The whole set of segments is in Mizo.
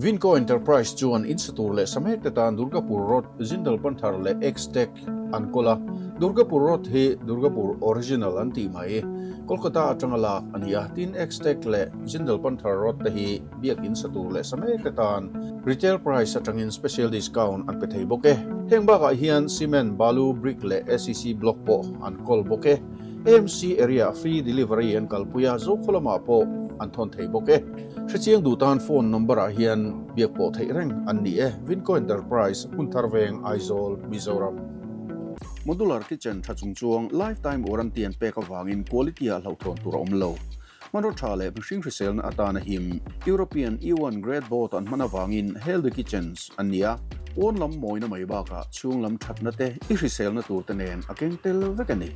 Vinco Enterprise chuan in sa tur leh sa mek te tan Durgapur Road, Jindal Panthar leh X-Tech an kawl a. Durgapur Road hi Durgapur Original an tih mai. Kolkata atanga lak a ni a, tin X-Tech leh Jindal Panthar Road te hi biakin sa tur leh sa mek te tan retail price atangin special discount an pe thei bawk e. Heng bakah hian cement, balu, brick leh ACC block pawh an kawl bawk e. AMC area free delivery an kalpui a, Zokhaw lamah pawh an thawn thei bawk e. Hrechiang duh tan phone number ah hian biak pawh theih reng an ni e. Vinco Enterprise, Hmunthar Veng, Aizawl, Mizoram. Modular kitchen tha chung chuang lifetime warranty an pek avangin quality ah hlauhthawn tur a awm lo. Hmanraw tha leh mihring hriselna atana him European E1 grade board an hman avangin healthy kitchens an ni a, pawn lam mawina mai bakah chhung lam thatna te i hriselna tur te nen a keng tel vek a ni.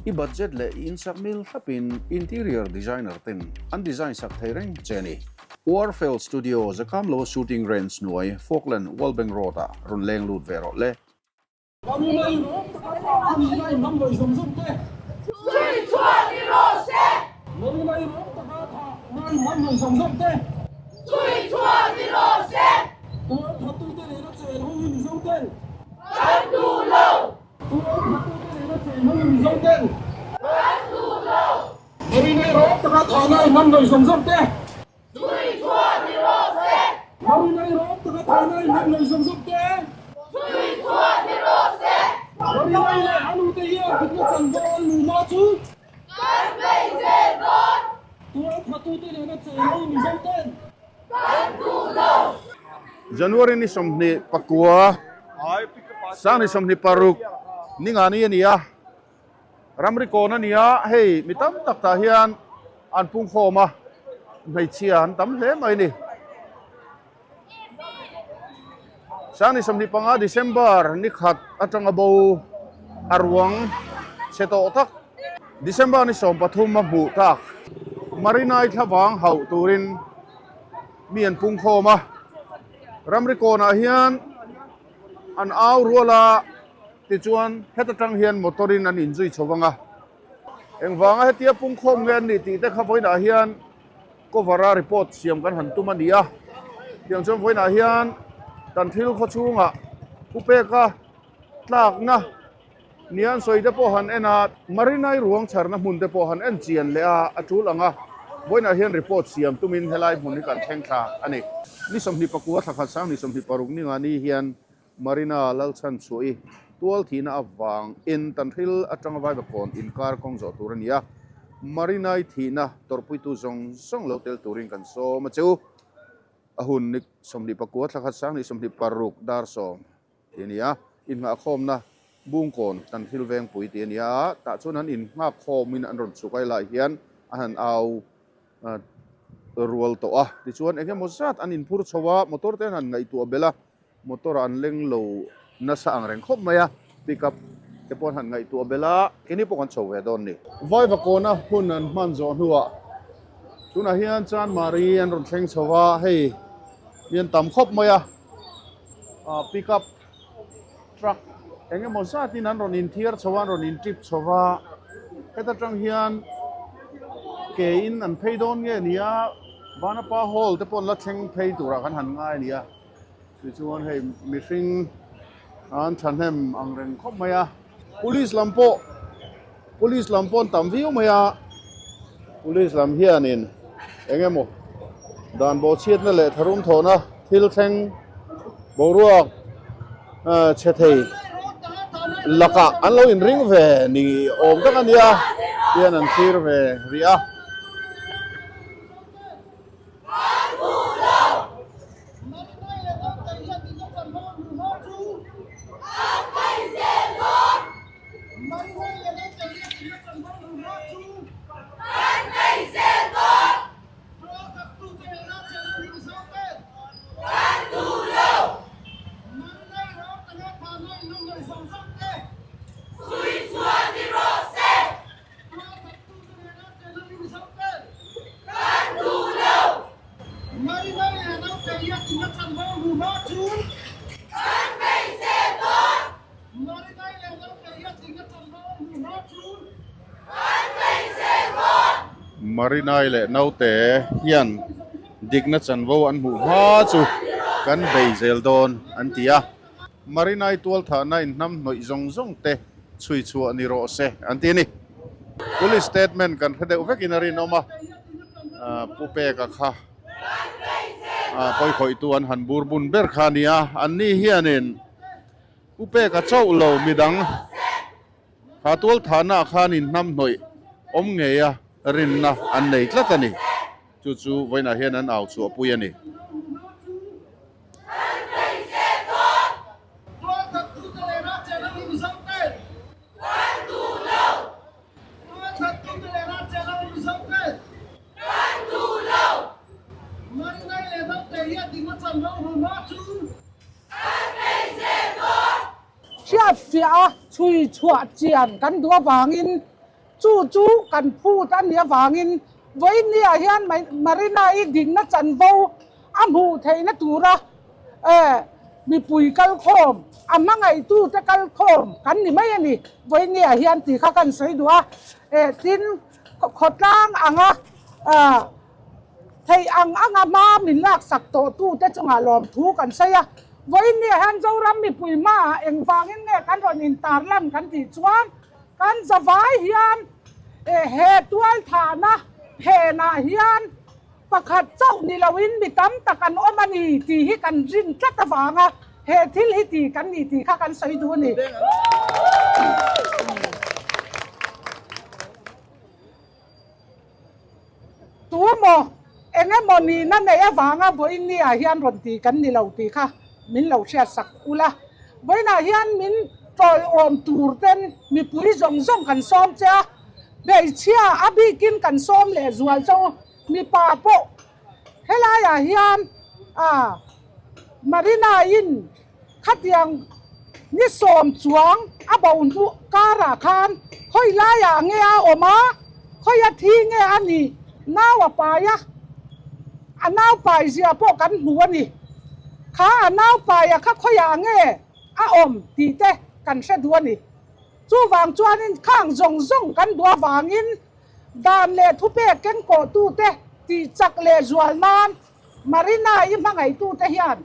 I budget leh i insak mil thlapin interior designer ten an design sak thei reng che a ni. Warfel Studio Zakamlo Shooting Range hnuai Falkland Wallbank Road ah rawn leng lut ve rawh le. January ni 29, sang ni 26 ni nga ni a ni a. Ramri kawn a ni a, hei mi tam tak tah hian an pungkhawm a, hmeichhia an tam hle mai a ni. Sangni 25 December ni khat atanga bo a ruang chhe tawh tak December ni 13 a hmuh tak Marinai thlavang hauh turin mi an pungkhawm a, ramri kawnah hian an au rual a. Tichuan, heta tang hian motor in an inzui chho vang a, engvanga hetia pungkhawm nge an nih tih te kha vawiinah hian cover a report siam kan han tum a ni a. Tiang chuan vawiinah hian kan thil khaw chhungah pu peka tlakna nia an sawi te pawh han en a, Marinai ruang chharna hmun te pawh han en chian leh a, a tul ang a, vawiinah hian report siam tumin helai hmun hi kan thleng thla a ni. Ni 29 thla khat sang ni 26 ni nga ni hian Marina Lalchhanchhuahi tual thihna avang in Tanhril atanga Vaivakawn inkar kawng zawh tur a ni a, Marinai thihna tawrhpuitu zawng zawng lo tel turin kan sawm a chu. A hun ni 29 thla khat sang ni 26 dar sawm tih a ni a, innghahkhawmna Bungkawn Tanhril Vengpui tih a ni a, tah chuan an innghakkhawmin an rawn chhuk a, helaiah hian a han au rual tawh a, tichuan eng emaw zat an inphur chho a, motor te an han ngaihtuah belh a. Motor an leng lo nasa ang reng khawp mai a, pickup te pawh an han ngaihtuah belh a, keini pawh kan chho ve dawn ni. Vaivakawna hun an hman zawh hnuah tunah hian Chanmari an rawn thleng chho a, hei mi an tam khawp mai a, ah pickup truck eng emaw zatin an rawn inthiar chho a, an rawn intrip chho va, heta tang hian ke in an phei dawn nge ni a, Vanapa hall te pawh an la thleng phei turah kan han ngai a ni a. Tichuan hei mihring an thahnem ang reng khawp mai a, police lam pawh police lam pawh an tam viau mai a, police lam hianin eng emaw dan bawhchhiatna leh tharum thawhna thil thleng boruak chhe thei lakah an lo inring ve ni awm tak a nia tihian an thlir ve rih a. Marinai leh naute hian dikna chanvo an hmuh hma chu. kan bei zel dawn an ti a. Marinai tualthahna inhnam hnawih zawng zawng te chhui chhuah ni rawh se an ti a ni. Police statement kan hre deuh vekin a rinawm a, Pu Peka kha pawikhawihtu an han bur bun ber kha a ni a, anni hianin Pu Peka chauh lo midang kha tualthahna ah khan inhnam hnawih awm ngeia rinna an nei tlat a ni. Chu chu vawiinah hian an au chhuahpui a ni. Hriatfiah a chhui chhuah chian kan duh avangin Chu chu kan phut a nih avangin vawinia hian Marina-i dikna chanvo a hmuh theihna tura mipui kalkhawm, a hmangaihtute kalkhawm kan ni mai a ni. Vawinia hian tih kha kan sawi duh a, tin khawtlang anga theih ang anga hma min laksak tawhtute chungah lawmthu kan sawi a. Vawinia hian Zoram mipui hmaah engvangin nge kan rawn intarlan kan tih chuan, Kan zavai hian he tualthahna phenah hian pakhat chauh ni loin mi tam tak an awm a ni tih hi kan rin tlat avanga he thil hi ti kan ni tih kha kan sawi duh a ni. Tu maw eng emaw nihna neih avanga vawiinniah hian rawn ti kan ni lo tih kha min lo hriatsak ula. Vawiinah hian min tawiawm tur ten mipui zawng zawng kan sawm che a, hmeichhia a bikin kan sawm leh zual che u. Mipa pawh helaiah hian Marina-in Khatiang ni sawm chuang a bo hnu karah khan khawi laiah nge a awm a, khawi a thi nge a nih nau a pai a, a nau pai zia pawh kan hmu a ni. Kha a nau paia kha khawiah nge a awm tih te kan hre duh a ni. Chuvang chuanin khang zawng zawng kan duh avangin dan leh thupek kengkawhtute tih chak leh zual nan Marina i hmangaihtute hian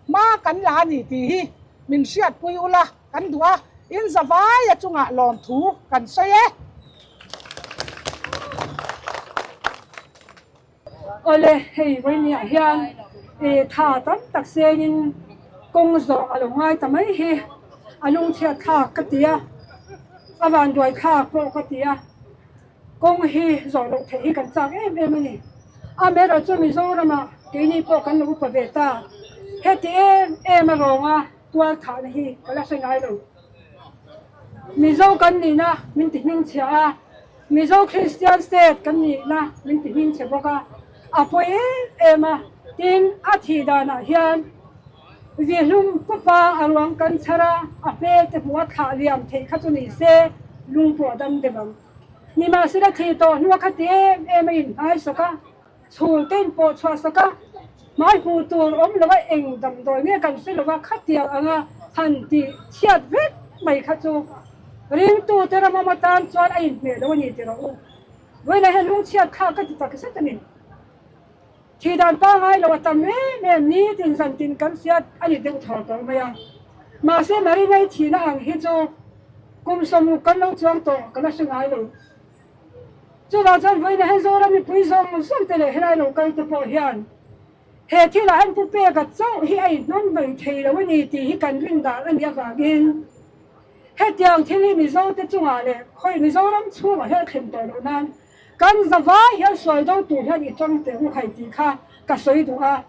hma kan la a ni tih hi min hriatpui ula kan duh a, in zavaia chungah lawmthu kan sawi e. Awle, hei vawinia hian i tha tam tak sengin kawng zawh a lo ngai ta mai hi a lungchhiat thlak ka ti a, a vanduai thlak pawh ka ti a. Kawng hi zawh loh theih hi kan chak em em a ni. Amaherawhchu chu Mizoramah keini pawh kan lo upa ve ta. Heti em em a rawnga tual thahna hi ka la hre ngai lo. Mizo kan nihna min ti hmingchhia a, Mizo Kristian state kan nihna min ti hmingchhe bawk a, a pawi em em a. Tin, a thih danah hian Vihlum kawpa a ruang kan chhar a, a hmel te hmuh a thlah liam theih kha chu ni se lung pawh a dam deuh ang. Nimahsela thih tawh hnua kha ti em em a inhmai sawk a, chhul te inpawh chhuah sawk a, hmai hmuh tur awm lova eng damdawi nge kan hre lova khatiang anga han tih chhiat vek mai kha chu ringtute ram awm atan chuan a inhmeh lo a ni ti rawh u. Vawiinah hian lungchhiat thlak ka ti tak zet a ni. Thih dan pangngai lo a tam em em nitin zantin kan hriat a ni deuh thawr tawh mai a. Mahse Marinai thihna ang hi chu kum sawmruk kan lo chuang tawh ka la hre ngai lo. Chuvang chuan vawiin ah hian Zoram mipui zawng zawng te leh helai lo kal te pawh hian he thil ah hian Pu Peka chauh hi a inhnawm mai thei lo a ni tih hi kan rin dan a nih avangin hetiang thil hi Mizo te chungah leh khawi Mizoram chhungah hian a thlen tawh loh nan Kan zavai hian sawi do tur hian i tang teh u khai tih kha ka sawi duh a.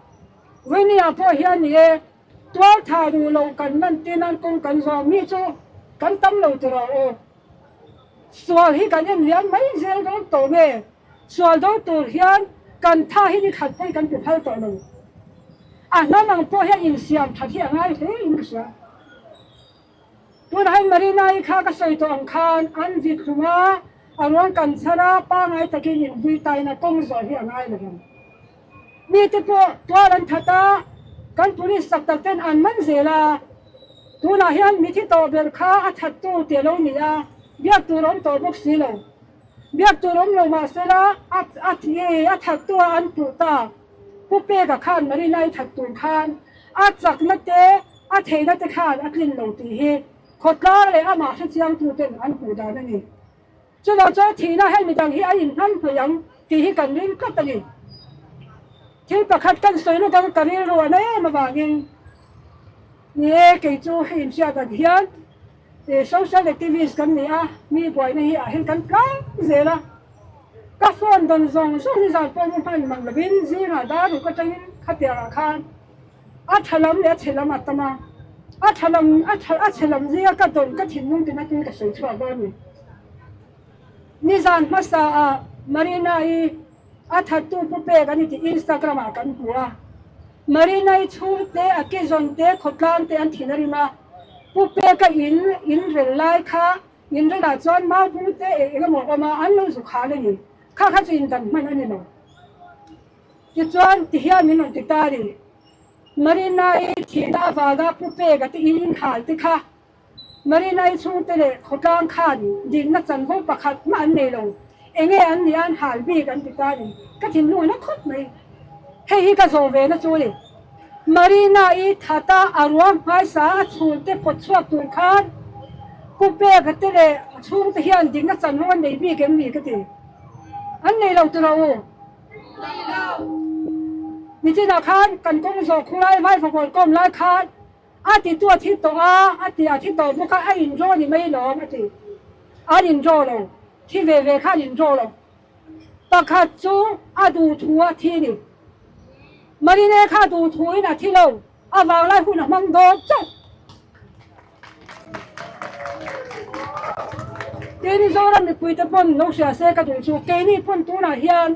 Vawinia pawh hian ni e, tual tha duh loh kan man tin an kawng kan zawng mi chu kan tam lo ti rawh u. Sual hi kan en liam mai zel dawn tawh nge? Sual do tur hian kan tha hi ni khat pawhin kan ti phal tawh lo. A hnam ang pawh hian insiam that hi a ngai hle in ka hria. Tunah hian Marina-i kha ka sawi tawh ang khan an vit hlum a, a ruang kan chhar a, pangai takin invui tain a kawng zawh hi a ngai lo vang. Mite pawh tual an that a, kan police tak tak ten an man zel a, tunah hian mithi tawh ber kha a thattu tih a lo ni a, biak tur awm tawh bawk si lo. Biak tur awm lo mahsela a a thattu a an puh ta. Pu Peka khan Marina-i that tur khan. A chakna te, a theihna te khan a tlin lo tih hi khawtlang leh amah hrechiangtu ten an hmuh dan a ni. Chuvang chuan thihna hei midang hi a inhman hmei ang tih hi kan ring tlat a ni. Thil pakhat kan sawi lawk ang ka rilru a na em avangin ni e, kei chu hei inhriat ang hian social activist kan ni a, mi buaina hi ah hian kan tlang zel a. Ka phone dawn zawng zawng hi zan pawh mu hman mang lovin zingah dar ruk atangin khatiang ah khan a tha lam leh a chhe lam a tam a, a tha lam a tha a chhe lam zinga ka dawn ka thinlung tina tui ka sawi chhuak dawn ni. Nizan hmasa ah Marina-i a thattu pu pek a ni tih Instagram ah kan hmu a, Marina-i chhungte a ke zawn te khawtlang te an thin a rim a, pu peka in in rel lai kha In relah chuan mau bung te eng eng emaw a awm a, an lo zu khal a ni. Kha kha chu indan hman a ni lo. Tichuan, tihian min rawn ti ta a ni. Marina-i thihna avanga Pu Peka te in inhal te kha Marina-i chhungte leh khawtlang khan dinna chanvo pakhat mah an nei lo. Enge an nih a an hal bik an ti ta a ni. Ka thinlung a na khawp mai. Hei hi ka zawh ve na chu a ni. Marina-i thata a ruang hmaisa a chhungte pawt chhuak tur khan Pu Peka te leh a chhungte hian dikna chanvo an nei bik em ni ka ti. An nei lo tura u. Nichinah khan kan kawng zawh khulai vai fakawl kawm lai khan a ti tu a thi tawh a, a ti a thi tawh bawk a, a indraw ni mai lawm a ti. An indraw lo. Thi ve ve kha an indraw lo. Pakhat chu a duh thu a thi ni. Marine kha duh thu in a thi lo, a vanglai hun a hmang dawn chauh. Tin, Zoram mipuite pawn lo hria se ka duh chu keini pawn tunah hian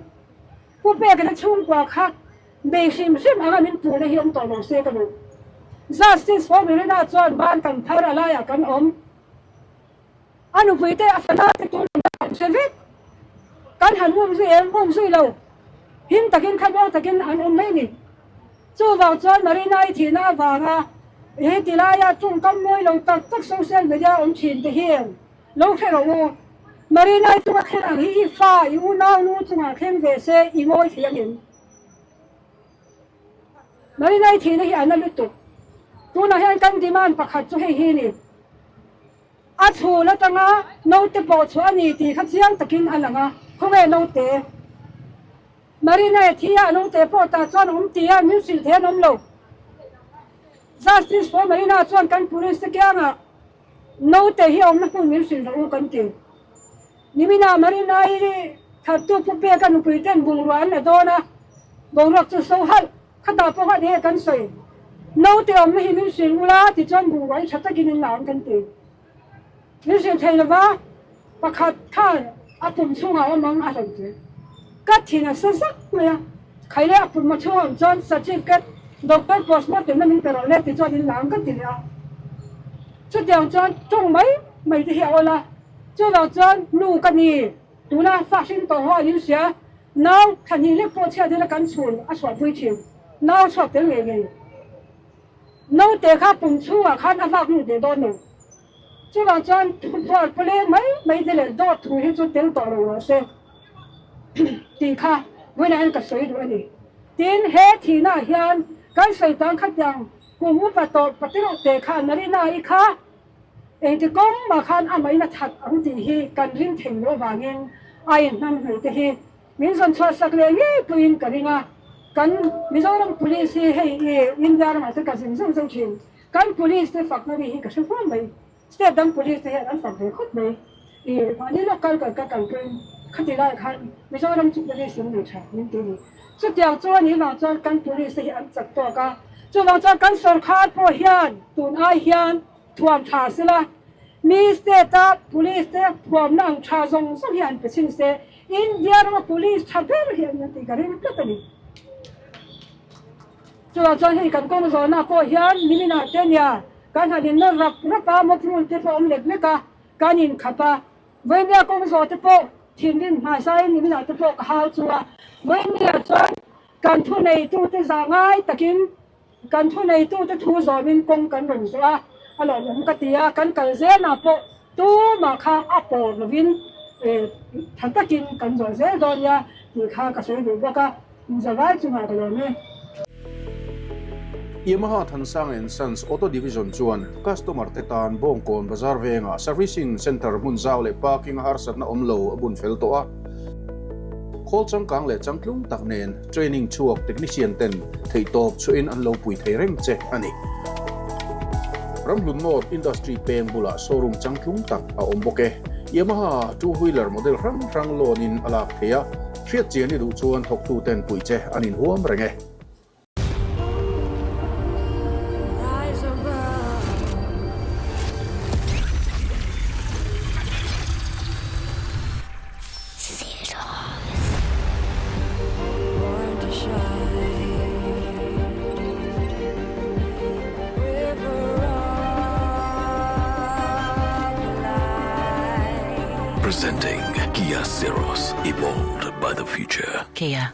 Pu Peka te chhungkua kha bei hrim hrim anga min puhna hi awm tawh lo se ka duh. Justice for Marina chuan ban kan phar a laiah kan awm. A nupui te a fana te tur in kan hre vek. Kan han um zui em? Um zui lo. Him takin khamuang takin an awm mai ni. Chuvang chuan Marina-i thihna avanga he ti laia tawngkam mawi lo tak tak social media awm thin te hian lo hre rawh u. Marina-i chunga thleng ang hi i fa, i unau nu chungah thleng ve se i ngawi thei angem? Marina-i thihna hi a na lutuk. Tunah hian kan demand pakhat chu hei hi ni. A chhul atanga naute pawh chhuah a ni tih kha chiang takin a lang a, khawnge naute? Marina-i thi a, naute pawh tah chuan awm ti a, min hrilh thei an awm lo. Justice for Marina chuan kan police te kiangah naute hi a awmna hmun min hrilh rawh u kan ti. Nimina Marina-i thattu Pu Peka nupui ten bungrua an la dawn a, boruak chu so halh. Khatah pawh khan enge kan sawi? Naute awmna hi min hrilh ula tichuan bungrua hi tha takin in la ang kan ti. Min hrilh thei lova pakhat khan a pum chhungah awm ang a rawn ti. Ka thin a sa zak mai a, khai leh a pum a chhungah awm chuan certificate doctor postmortem na min pe rawh le tichuan in la ang kan ti leh a. Chutiang chuan tawng mai mai te hi a awl a, chuvang chuan nu ka ni tuna fa hring tawh ho an inhria. Nau thahnih lek pawh chhiat ila kan chhun a chhuahpui thin. Nau chhuak tel ngei ngei. Naute kha pum chhungah khan a vak lut leh dawn lo. Chuvang chuan thupuar pawleng mai mai te leh dawt thu hi chu tel tawh lo rawh se tih kha vawiinah hian ka sawi duh a ni. Tin, he thihnaah hian kan sawi tang khatiang kum upa tawh patirawh te kha Marina-i kha Engti kawng mah khan amahin a that ang tih hi kan ring thei loh avangin a inhnam hmel te hi min zawn chhuah sak leh ngei pawhin ka ring a. Kan Mizoram Police hi hei i India ramah te ka zin zauh zauh thin. Kan Police te fakna ri hi ka hre fo mai. State dang Police te hian an fak ve khawp mai. I mahni lawk kal kal ka kal pawhin khati laiah khan Mizoram chu Police in nei tha min ti a ni. Chutiang chu a nih vang chuan kan Police te hi an chak tawk a. Chuvang chuan kan sawrkhar pawh hian tun ai hian thuam tha sela, mi state a police te thuamna ang tha zawng zawng hi an pe chhin se, India rama police tha ber hi an tih ka ring tlat a ni. Chuvang chuan hei kan kawng zawhna pawh hian niminah te nia kan han inna rap rap a, motor te pawh awm lek lek a, kan inkhap a, Vawinia kawng zawh te pawh thinrim hmaisain niminah te pawh ka hau chu a, Vawinia chuan kan thuneitute zah ngai takin Kan thuneitute thu zawmin kawng kan rawn zawh a, a lawmawm ka ti a, kan kal zelnah pawh tumah kha a pawr lovin tha takin kan zawh zel dawn nia tih kha ka sawi duh bawk a, inzavai chungah ka lawm e. Yamaha Thansang and Sons Auto Division chuan customer te tan Bawngkawn Bazar vengah Servicing Centre hmun zau leh parking a harsatna awm lo a bun fel tawh a. Khawl changkang leh changtlung tak nen training chhuak technician ten theihtawp chhuahin an lo pui thei reng che a ni. Ramhlun North Industry peng bulah showroom changtlung tak a awm bawk e. Yamaha two wheeler model hrang hrang loan in a lak thei a, hriat chian i duh chuan thawktu ten puih che an inhuam reng e. Presenting Kia Syros, evolved by the future. Kia,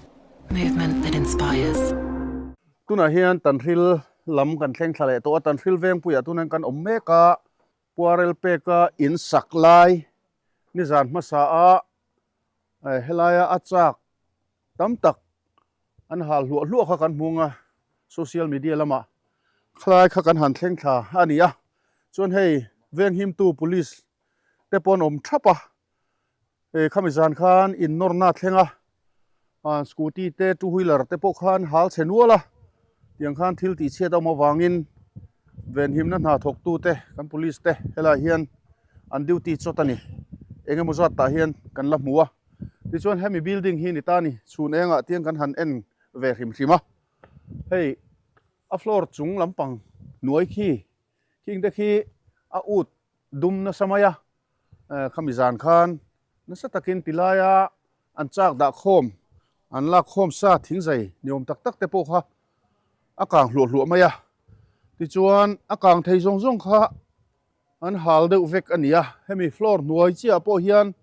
movement that inspires. Tunah hian Tanhril lam kan thleng thla leh tawh a, Tanhril vengpuiah tunin kan awm mek a, Puarel peka in sak lai nizan hmasa a helaia a chak tam tak an hal hluah hluah kha kan hmung a, social media lamah khalai kha kan han thleng thla a ni a, chuan hei venghimtu police te pawh an awm thap a, khami zan khan innawrna thleng a, scooty te two wheeler te pawh khan hal chhe nual a, tiang khan thil tih chhiat a awm avangin venhimna hna thawktu te kan police te helaiah hian an duty chawt a ni, eng emaw zat tah hian kan la hmu a, tichuan hemi building hi ni ta ni chhun engah tiang kan han en ve hrim hrim a, hei a floor chung lampang hnuai khi khing te khi a ut dum nasa mai a, khami zan khan nasa takin ti laia an chak dah khawm an lak khawm sa thingzai ni awm tak tak te pawh kha a kang hluah hluah mai a, tichuan a kang thei zawng zawng kha an hal deuh vek a ni a, hemi floor hnuai chiah pawh hian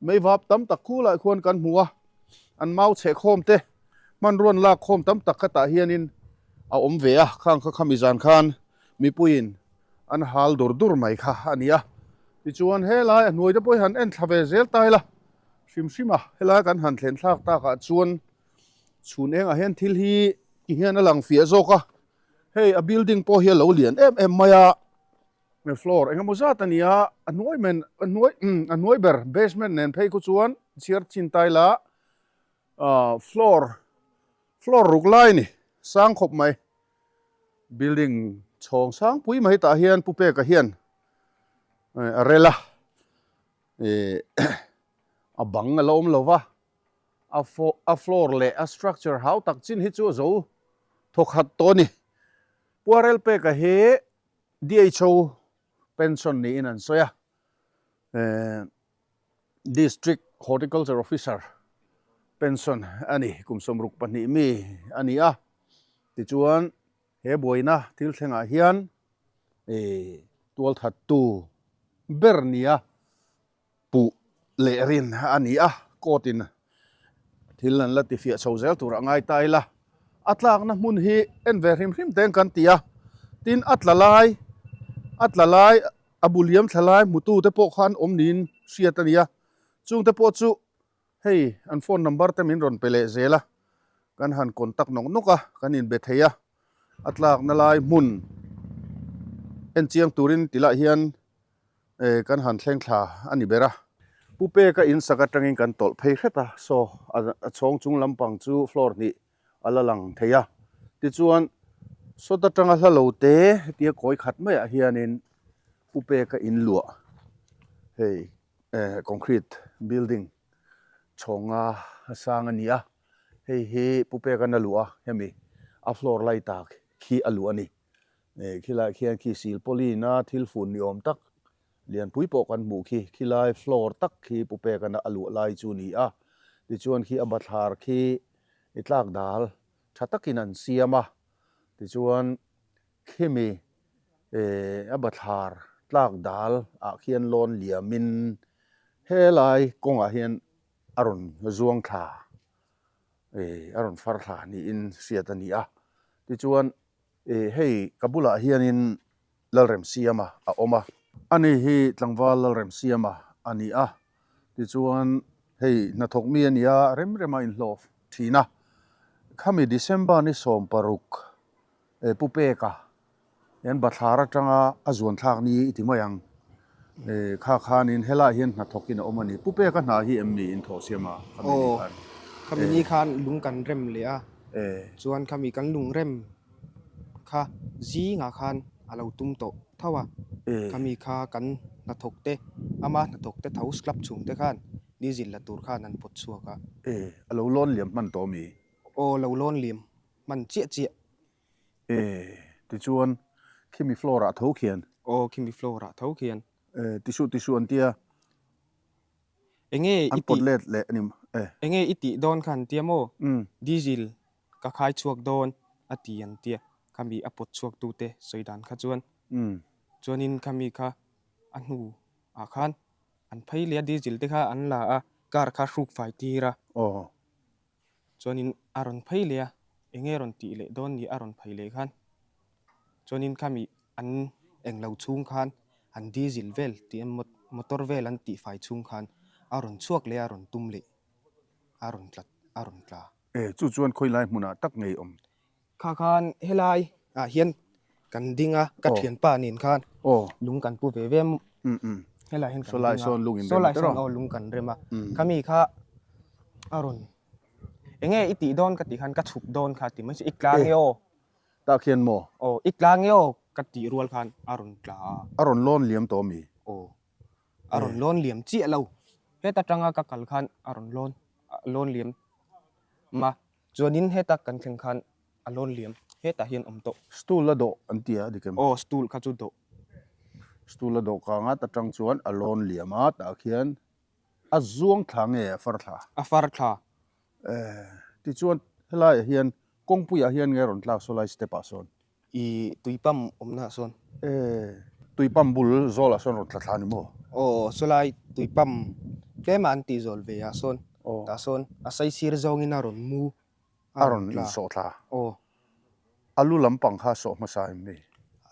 meivap tam tak khulai khuan kan hmu a, an mau chheh khawm te hmanrua an lak khawm tam tak kha tah hianin a awm ve a, khang kha khami zan khan mipuiin an hal dur dur mai kha a ni a, tichuan helai a hnuai te pawh hi han en thla ve zel ta ila hrim hrim a, helai kan han thlen thlak takah chuan chhun engah hian thil hi ti hian a lang fiah zawk a, hei a building pawh hi a lo lian em em mai a, floor eng emaw zat a ni a, a hnuai men a hnuai a hnuai ber basement nen phei khu chuan chhiar chin ta ila ah floor floor ruk lai a ni sang khawp mai. Building chhawng sang pui mai tah hian Pu Peka hian a rel a, ih a bang a la awm lo va, a a floor leh a structure hau tak chin hi chu a zo thawkhat tawh a ni. Pu Arel Peka hi DHO pension niin an sawi a, eh District Horticulture Officer pension a ni, kum 62 mi a ni a. Tichuan he buaina thil thlengah hian ih tualthattu ber nia puh leh rin a ni a, court in thil an la tifiah chho zel tur a ngai ta ila. A tlakna hmun hi en ve hrim hrim teng kan ti a, tin a tla lai a tla lai a bu liam thla lai hmutu te pawh khan awm niin hriat a ni a, chung te pawh chu hei an phone number te min rawn pe leh zel a, kan han contact nawk nawk a, kan inbe thei a, a tlakna lai hmun en chiang turin ti lah hian eh kan han thleng thla a ni ber a. Pu Peka in sak atangin kan tawlh phei hret a, saw a chhawng chung lampang chu floor hnih a la lang thei a. Tichuan sawt atanga hla lo te hetia kawi khat maiah hianin Pu Peka in luah hei eh concrete building chhawnga a sang a ni a, hei hi Pu Peka'n a luah a, hemi a floor lai tak khi a luah a ni. Eh khilaiah khian khi silpauline a thil fun ni awm tak lianpui pawh kan hmuh khi, khilai floor tak khi Pu Peka'n a luah lai chu a ni a, tichuan khi a bathlar khi i tlak dal tha takin an siam a, tichuan khimi eh a bathlar tlak dal ah khian lawn liamin helai kawngah hian a rawn zuang thla eh a rawn far thla niin hriat a ni a, tichuan eh hei ka bulah hianin Lalremsiama a awm a. Ani hi tlangval Lalremsiama a ni a, tichuan hei hnathawk mi a ni a, rem rema inhlawh thin a. Khami December ni 16. Pu Peka hian bathlar atanga a zuan thlak ni i ti mai ang. Kha khanin helaiah hian hnathawkin a awm a ni. Pu Peka hna hi em ni in thawh siam a khami ni khan? Aw, khami ni khan lung kan rem leh a, chuan khami kan lung rem kha zingah khan a lo tum tawh tho a, khami kha kan hnathawk te, ama hnathawk te tho club chhung te khan diesel la tur khan an pawt chhuak a. A lo lawn liam hman tawh mi? Aw, lo lawn liam hman chiah chiah. E, tichuan khimi floor ah tho khian. Aw, khimi floor ah tho khian. E, tisuh tisuh an tia. Enge i An pawt let leh a ni e. Enge i tih dawn kha an tia maw? Diesel ka khai chhuak dawn a ti an tia. Khami a pawt chhuak tu te sawi dan kha chuan. Chuanin khami kha a hnu ah khan an phei leh a diesel te kha an la a, car kha hruk fai tir a. Aw. Chuanin a rawn phei leh a, enge rawn tih leh dawn ni a rawn phei leh khan chuanin khami an englo chhung khan an diesel vel tih a motor vel an tih fai chhung khan a rawn chhuak leh a rawn tum leh a rawn tla a rawn tla. E, chu chuan khawilai hmunah tak ngei awm? Kha khan helai ah hian kan ding a, ka thianpa nen khan lung kan pu ve ve helai hian kan ding a, sawlai sawn aw lung kan rem a, khami kha a rawn enge i tih dawn ka tih khan ka chhuk dawn kha ti mai chu i tla nge aw. Tah khian maw? Aw i tla nge aw ka tih rual khan a rawn tla a. A rawn lawn liam tawh mi? Aw a rawn lawn liam chiah lo, heta tanga ka kal khan a rawn lawn lawn liam ma. Chuanin heta kan thleng khan a lawn liam hetah hian awm tawh. Stool a dawh an ti a dik em? Aw stool kha chu dawh. Stool a dawh kang at atang chuan a lawn liam a tah khian a zuang thla nge a far thla? A far thla. Eh tichuan helaiah hian kawngpuiah hian nge rawn tlak saw lai step ah sawn? I tui pump awmna ah sawn. Eh tui pump bul zawl ah sawn rawn thla thla a ni maw? Aw sawlai tui pump tlem ah an tih zawl ve ah sawn tah sawn a sai sir zawngin a rawn mu a rawn insawh thla. Aw. A lu lampang kha a sawh hmasa em ni?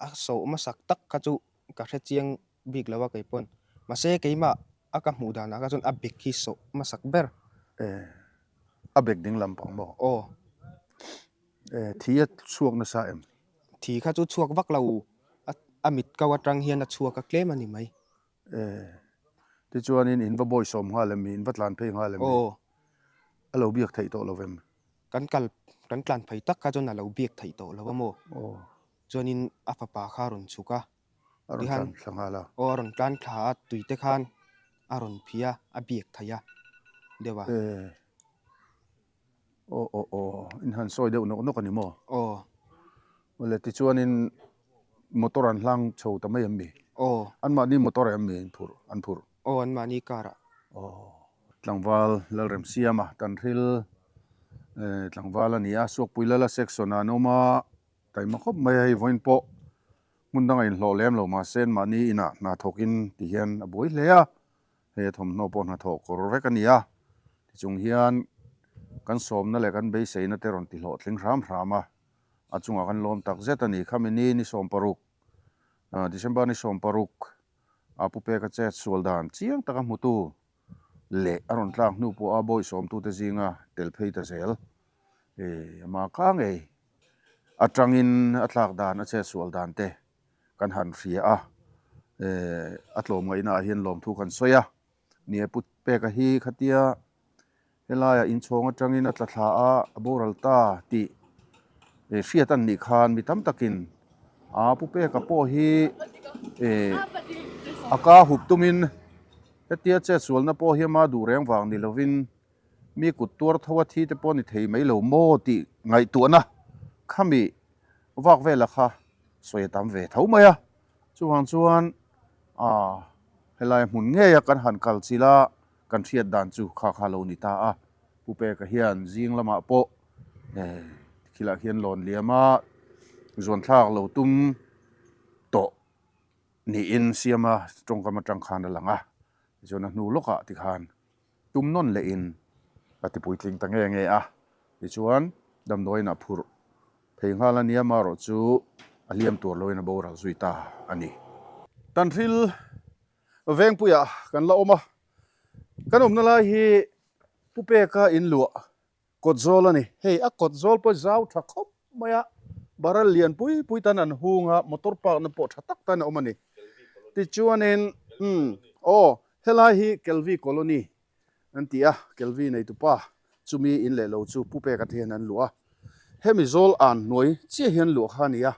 A sawh hmasak tak kha chu ka hre chiang bik lo a kei pawn. Mahse keimah a ka hmuh danah kha chuan a bek hi sawh hmasak ber. Eh a bek ding lampang maw? Aw. Eh, thi a chhuak nasa em? Thi kha chu chhuak vak lo, a mit ko atang hian a chhuak a tlem a ni mai. Eh, tichuanin in va bawisawm nghal em mi, in va tlan phei nghal em mi? Aw. A lo biak theih tawh lo vem? Kan kal, kan tlan phei tak kha chuan a lo biak theih tawh lo a maw? Aw. Chuanin a fapa kha a rawn chhuk a. A rawn tlan thla nghal a. Aw, a rawn tlan thla a, tui te khan a rawn phih a, a biak theih a deuh a. Eh. Aw aw aw, in han sawi deuh nawk nawk a ni maw? Aw. Awle tichuanin motor an hlang chho ta mai em mi? Aw. Anmahni motor em mi an phurh an phurh? Aw anmahni car ah. Aw. Tlangval Lalremsiama Tanhril eh tlangval a ni a, Suakpui Lala section ah an awm a, taima khawp mai a hei vawiin pawh hmun danga inhlawh lem lo mahse anmahni inah hna thawkin tihian a buai hle a. Hei a thawmhnaw pawh hnathawh kawr vek a ni a, tichung hian kan sawmna leh kan beiseina te rawn ti hlawhtling hram hram a, a chungah kan lawm tak zet a ni. Khami ni ni 60, December ni 60 a Pu Peka chet sual dan chiang taka hmutu leh a rawn tlak hnu pawha bawi sawmtute zinga tel phei ta zel. Hei ama ka ngei atangin a tlak dan a chet sual dan te kan han hria a, eh a tlawmngaihna ah hian lawmthu kan sawi a, ni e Pu Peka hi khatia helaiah inchhawng atangin a tla thla a, a boral ta tih eh hriat an nih khan mi tam takin a Pu Peka pawh hi eh a ka hup tumin hetia chetsualna pawh hi ama duh reng vang ni lovin mi kut tuar tho a thi te pawh ni thei mai lo maw tih ngaihtuahna khami vak vela kha sawi a tam ve tho mai a, chuvang chuan aah helai hmun ngeia kan han kal chilh a, kan hriat dan chu kha kha lo ni ta a, Pu Peka hian zing lamah pawh eh tikhilah khian lawn liam a, zuanthlak lo tum tawh niin siama tawngkam atang khan a lang a, tichuan a hnu lawkah tikhan tum nawn lehin a ti puitling ta nge nge a, tichuan damdawiin a phurh phei nghal a nia marawh chu a hliam tur loin a boral zui ta a ni. Tanhril Vengpuiah kan la awm a, kan awmna lai hi Pu Peka inluah kawt zawl a ni. Hei a kawt zawl pawh zau tha khawp mai a. Barrel lian pui pui tan an hung a, motor park na pawh tha tak tan a awm a ni. Tichuanin umm aw helai hi Kelvi Colony an ti a, Kelvi neitupa chumi in leh lo chu Pu Peka te hian an luah a, hemi zawl an hnuai chiah hian luah kha a ni a.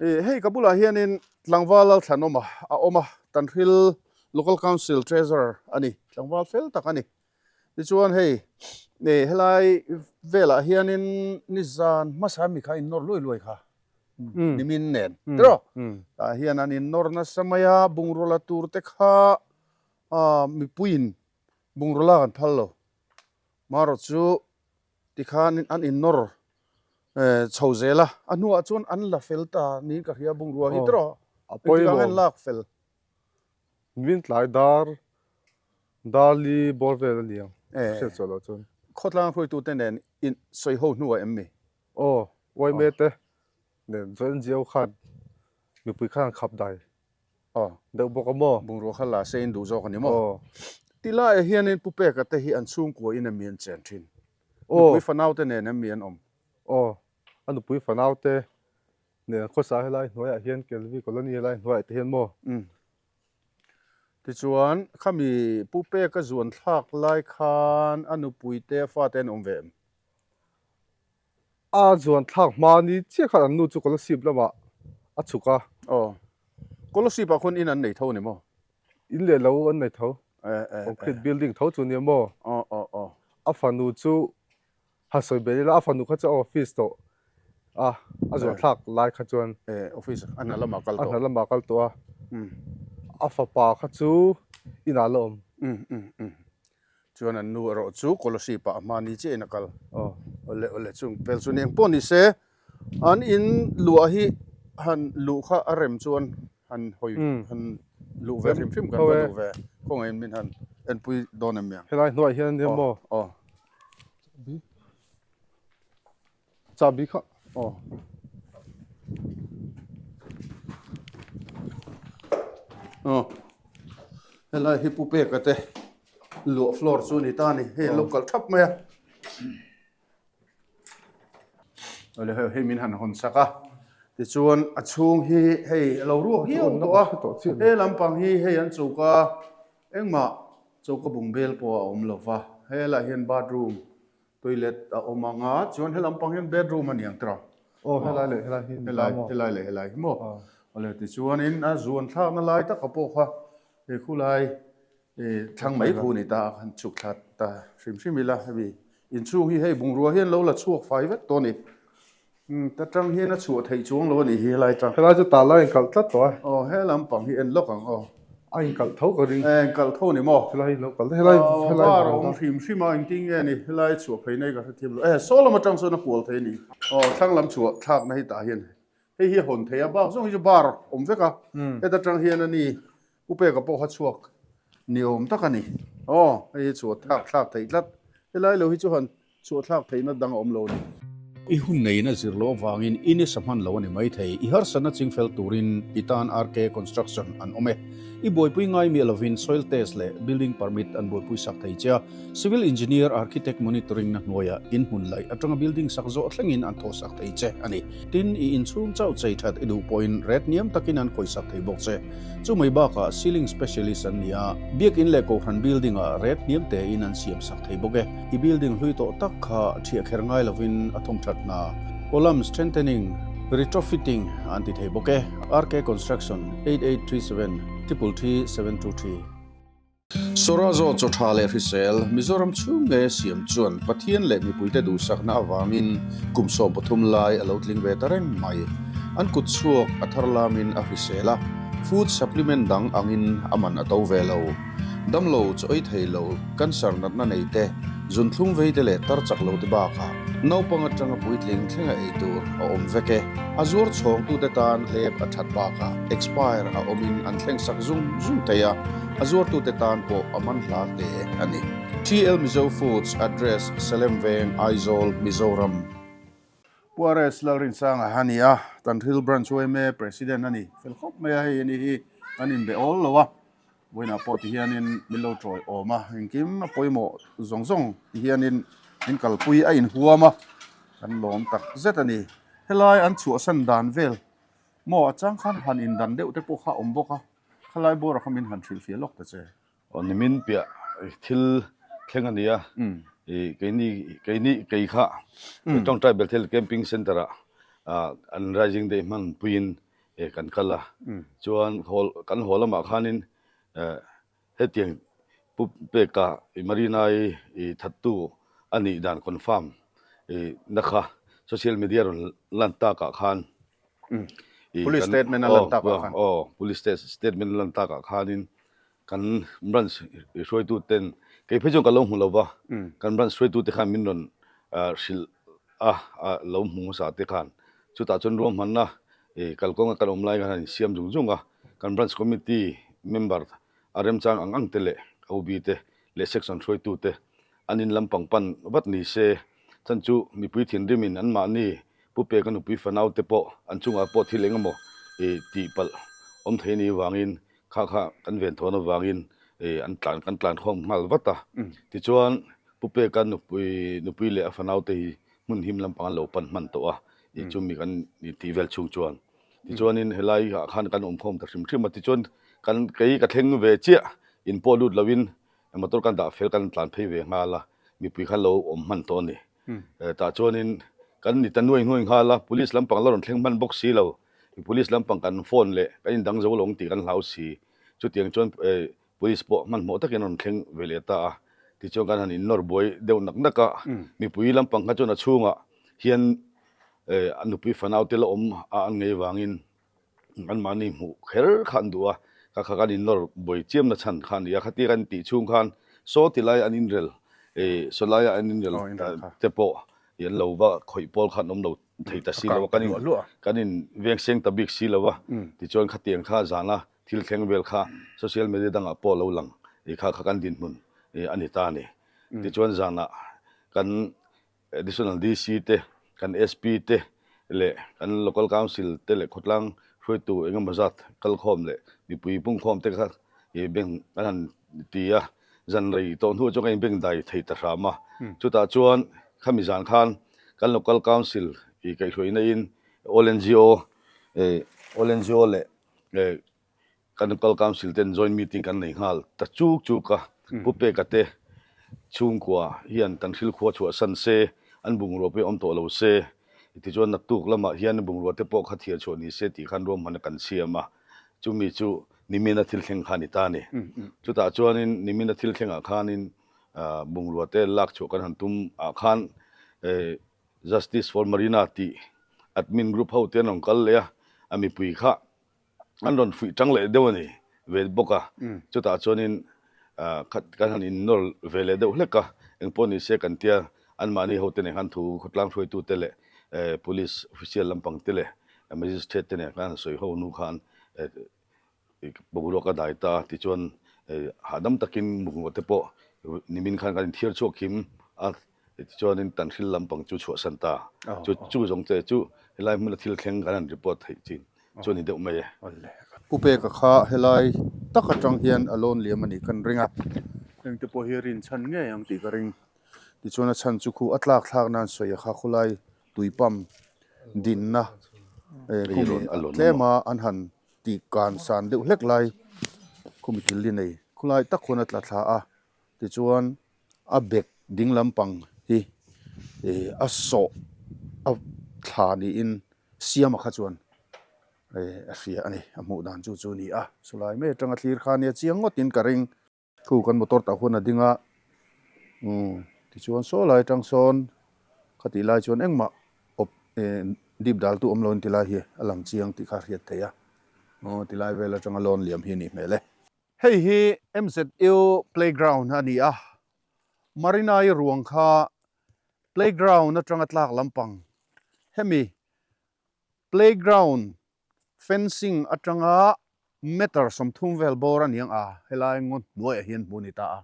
Ih hei ka bulah hianin tlangval Lalthlanawma a awm a, Tanhril Local Council Treasurer a ni, tlangval fel tak a ni. Tichuan hei eh helai velah hianin nizan hmasa mi kha innawr luai luai kha nimin nen tiraw tah hian an innawr nasa mai a bungraw la tur te kha ah mipuiin bungraw lak an phal lo marawh chu tikhan an innawr eh chho zel a a hnuah chuan an la fel ta niin ka hria bungrua hi tiraw engtikah nge an lak fel. Nimin tlai dar Darli bawr vel a ni ang, hriat chhuah loh chuan. Khawtlang hruaitute nen in sawi ho hnuah em mi? Aw, Uaime te nen chuan NGO khan mipui khan an khap dai deuh bawk a maw? Bungrua kha la se in duh zawk a ni maw? Aw. Ti laiah hianin Pu Peka te hi an chhungkua in em mi an chen thin? Nupui fanau te nen em mi an awm? Aw, a nupui fanau te nen khawsa helai hnuaiah hian Kelvi Colony helai hnuaiah te hian maw? Umm. Tichuan, khami Pu Peka zuan thlak lai khan a nupui te a fate an awm ve em? A zuan thlak hma ni chiah khan an nu chu Kolasib lamah a chhuk a. Aw. Kolasib ah khawn in an nei tho a ni maw? In leh lo an nei tho. Concrete building tho chu nia maw? Aw aw aw. A fanu chu Ha sawi ber ila a fanu kha chu a office tawh a, a zuan thlak lai kha chuan. Eh office a hna lamah kal tawh. A hna lamah kal tawh a, a fapa kha chu inah la awm. Um um um chuan an nu erawh chu Kolasib ah a hma ni chiah in a kal. Aw. Awle awle chung pel chu ni engpawh ni se an in luah hi han luh kha a rem chuan han hawi han luh ve hrim hrim kan va duh ve khawngaih in min han enpui dawn em miang. Helai hnuaiah hian ania maw? Aw. Chahbi kha aw. Aw helai hi Pu Peka te luah floor chu a ni ta a ni hei an lo kalh thap mai a awle hei hei min han hawn sak a tichuan a chhung hi hei a lo ruak hiau tawh a he lampang hi hei an chuk a. Engmah choka bungbel pawh a awm lo va, helaiah hian bathroom, toilet a awm ang a, chuan he lampang hian bedroom a ni ang tiraw? Aw, helai leh helai hi helai, helai leh helai hi maw? Awle, tichuanin a zuan thlakna lai taka pawh kha he khulai thlang mai khu a ni ta a, han chhuk thla ta hrim hrim ila hemi inchhung hi hei bungrua hian lo la chhuak fai vek tawh a ni. Umm ta tang hian a chhuah theih chuang lo a nih hi helai tang. Helai chu tah lai a inkalh tlat tawh a. Aw he lampang hi en lawk ang aw. A inkalh tho ka ring. E inkalh tho ni maw? Helai hi lo kalh helai helai Aw bar a awm hrim hrim a engtin nge ni helai chhuah phei nei ka hrethiam lo. E saw lam atang chuan a kual thei a ni. Aw thlang lam chhuah thlakna hi tah hian hei hi a hawn thei a bak zawng hi chu bar awm vek a. Heta tang hian a ni U Peka pawh kha chhuak ni awm tak a ni. Aw hei hi chhuah thlak thlak theih tlat. Helai lo hi chu han Chhuah thlak theihna dang a awm lo a ni. I hun neiin a zir loh avangin i nisa hman lo a ni maithei. I harsatna chingfel turin i tan RK Construction an awm e. I buaipui ngai miah lovin soil test leh building permit an buaipui sak thei che a. Civil engineer architect monitoring na hnuaiah in hmun laih atanga building sak zawh thlengin an thawh sak thei che a ni. Tin, i inchhung chauh chei that i duh pawhin ret hniam takin an khawih sak thei bawk che. Chu mai bakah ceiling specialist an ni a, biakin leh kohhran building ah ret hniam tein an siam sak thei bawk e. I building hlui tawh tak kha thiah kher ngai lovin a thawmthat hna, column strengthening, retrofitting an ti thei bawk e. RK Construction, 8837 333 723. Sawrazo chaw tha leh hrisel Mizoram chhung nge siam chuan Pathian leh mipuite duhsakna avangin kum 13 lai a lo tling ve ta reng mai. An kut chhuak a thar lamin a hrisel a, food supplement dang angin a man a to ve lo. Damlo chaw ei thei lo, cancer natna nei te, zunthlum vei te leh tar chak lo te bakah naupang atanga puitling thlenga ei tur a awm vek e. A zuar chhawngtute tan hlep a that bakah expire a awmin an thleng sak zung zung thei a, a zuartute tan pawh a man hla hle a ni. TL Mizo Foods Address, Salem Veng, Aizawl, Mizoram. Pu RS Lalrinsanga a ni a, Tanhril Branch yma President a ni fel khawp mai a, hei ani hi an inbe awl lo a, vawiinah pawh ti hianin min lo tawi awm a, engkim a pawimawh zawng zawng ti hianin min kalpui a inhuam a, kan lawm tak zet a ni. Helai an chhuahsan dan vel maw a chang khan han indan deuh te pawh kha a awm bawk a, khalai bawrah kha min han hrilhfiah lawk ta che. Aw nimin piah thil thleng a ni a, ih keini keini kei kha Tawngtai Bethel Camping Centre ah an Rising Day hman puiin kan kal a, chuan haw kan haw lamah khanin hetiang Pu Peka i Marina-i i thattu a nih dan confirm na kha social media rawn lan takah khan Police statement a lan takah khan. Aw police statement a lan takah khanin Kan branch hruaitu ten kei phei chuan ka lo hmu lo va, kan branch hruaitu te khan min rawn hrilh a, lo hmu hmasa te khan. Chutah chuan ruahmanna kalkawnga kan awm lai khan an insiam zung zung a, kan branch committee member a remchang ang ang te leh OB te leh section hruaitu te an in lampang pan vat ni se, chan chu mipui thinrimin anmahni Pu Peka nupui fanau te pawh an chungah pawh thil eng emaw tihpalh awm thei anih avangin kha kha kan ven thawn avangin an tlan kan tlan khawm nghal vat a. Tichuan Pu Peka nupui nupui leh a fanau te hi hmun him lampang an lo pan hman tawh a, chumi kan tih vel chhung chuan. Tichuanin helai ah khan kan awm khawm ta hrim hrim a, tichuan kan kei ka thleng ve chiah in pawh lut loin motor kan dah fel kan tlan phei ve nghal a, mipui khan lo awm hman tawh a ni. Tah chuanin kan ni ta nuai nuai nghal a, police lampang la rawn thleng hman bawk si lo, police lampang kan phone leh kan indang zo lo ang tih kan hlau si, chutiang chuan police pawh hmanhmawh takin a rawn thleng ve leh ta a, tichuan kan han innawr buai deuh nak nak a, mipui lampang kha chuan a chhungah hian a nupui fanau te la awm a an ngei vangin Anmahni hmuh kher kha an duh a, kha kha kan innawr buai chiamna chhan kha a ni a, khatia kan tih chhung khan saw ti lai an inrel ih saw laia an inrel te pawh ih an lo va khawih pawl kha an awm lo thei ta si lo a, kan in kan in veng seng ta bik si lo a, tichuan khatiang kha zana thil thleng vel kha social media dangah pawh a lo lang ih kha kha kan dinhmun ih a ni ta a ni. Tichuan zanah kan Additional DC te, kan SP te leh kan Local Council te leh khawtlang hruaitu engemaw zat kalkhawm leh mipui pungkhawm te kha i beng an han ti a, zan rei tawh hnu chuan kan inbeng dai thei ta hram a. Chutah chuan khami zan khan kan Local Council i kaihhruaina in All NGO, All NGO leh Kan Local Council ten joint meeting kan nei nghal ta chuk chuk a, Pu Peka te chhungkua hian kan hrilh khua chhuah san se, an bungrua pawh awm tawh lo se, tichuan naktuk lamah hian bungrua te pawh kha thiar chhuah ni se tih khan ruahmanna kan siam a, chumi chu nimina thil thleng kha a ni ta a ni. Chutah chuanin nimina thil thlengah khanin bungrua te lak chhuah kan han tum ah khan Justice for Marina tih admin group ho te an rawn kal leh a, a mipui kha an rawn fuih tang leh deuh a ni ve bawk a, chutah chuanin kan han innawr ve leh deuh hlek a, engpawh ni se kan tia anmahni hote nen khan thu khawtlang hruaitute leh police official lampang te leh magistrate te nen khan han sawi ho hnu khan boruak a dai ta a tichuan hahdam takin mukngawh te pawh nimin khan kan inthiar chhuak him a. Tichuanin Tanhril lampang chu chhuahsan ta. Chu chu zawng che chu helai hmuna thil thleng kan han report theih chin chu a ni deuh mai e. Pu Peka kha helai tak atang hian a lawn liam a nih kan ring a, hengte pawh hi rin chhan ngei ang tih ka ring. Tichuan a chhan chu khu a tlak thlak nan sawi a kha khulai tui pump dinna khumi tlema an han tih kan san deuh hlek lai khumi thil hi nei khulai tak khuan a tla thla a tichuan A bag ding lampang hi ih a sawh a thla niin siama kha chuan ih a hria a ni a hmuh dan chu chu a ni a chulai mai atanga thlir kha nia chiang ngawtin ka ring. Thu kan motor tah huan a ding a umm tichuan saw lai atang sawn khatih lai chuan engmah awp ih dip dal tu awm lo in tilai hi a lang chiang tih kha a hriat theih a aw tilai vel atanga lawn liam hi a nih hmel e. Hei hi MZU playground a ni a, Marinai ruang kha playground atanga tlak lampang hemi playground fencing atanga meter 30 vel bawr a niang a, helai ngaw hnuaiah hian hmuh a ni ta a.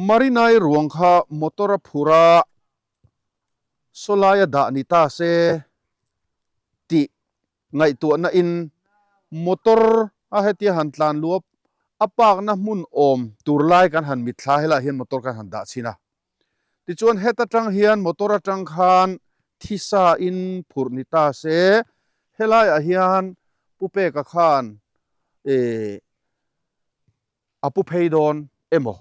Marinai ruang kha motor a phur a, sawlaia dah ni ta se tih Ngaihtuahna in motor a hetia han tlan luap a park na hmun awm tur lai kan han mitthla helaiah hian motor kan han dah chhin a. Tichuan het atang hian motor atang khan thisa in phurh ni ta se, helaiah hian Pu Peka khan eh a pu phei dawn emaw,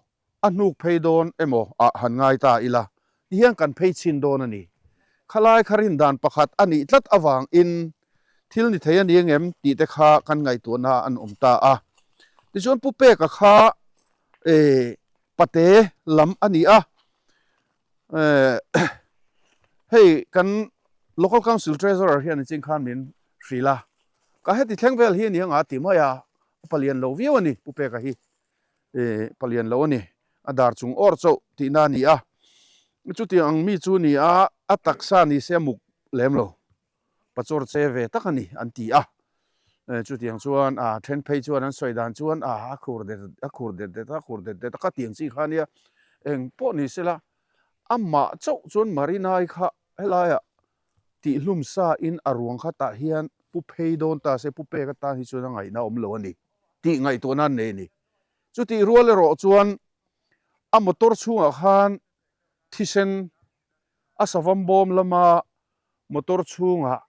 a hnuk phei dawn emaw ah han ngai ta ila, tihian kan phei chhin dawn a ni. Khalai kha rin dan pakhat a nih tlat avangin thil ni thei a ni angem tih te kha kan ngaihtuahna an awm ta a. Tichuan Pu Peka kha eh pate lam a ni a, eh hei kan Local Council Treasurer hian nichin khan min hrilh a, ka heti thleng vel hi a ni anga ti mai a, a palian lo viau a ni Pu Peka hi eh palian lo a ni, a dar chung awr chauh tihna a ni a, chutiang ang mi chu ni a, a taksa ni se a muk lem lo. Pachawr che ve tak a ni an ti a, chutiang chuan a then phei chuan an sawi dan chuan a a khur det a khur det det a khur det det a ka tiang chi kha nia eng pawh ni sela amah chauh chuan Marinai kha helaiah tihhlum sa in a ruang kha tah hian pu phei dawn ta se pu pek atan hi chuan a ngaihna awm lo a ni tih ngaihtuahna an nei a ni. Chutih rual erawh chuan a motor chhungah khan thisen a savam bawm lama motor chhungah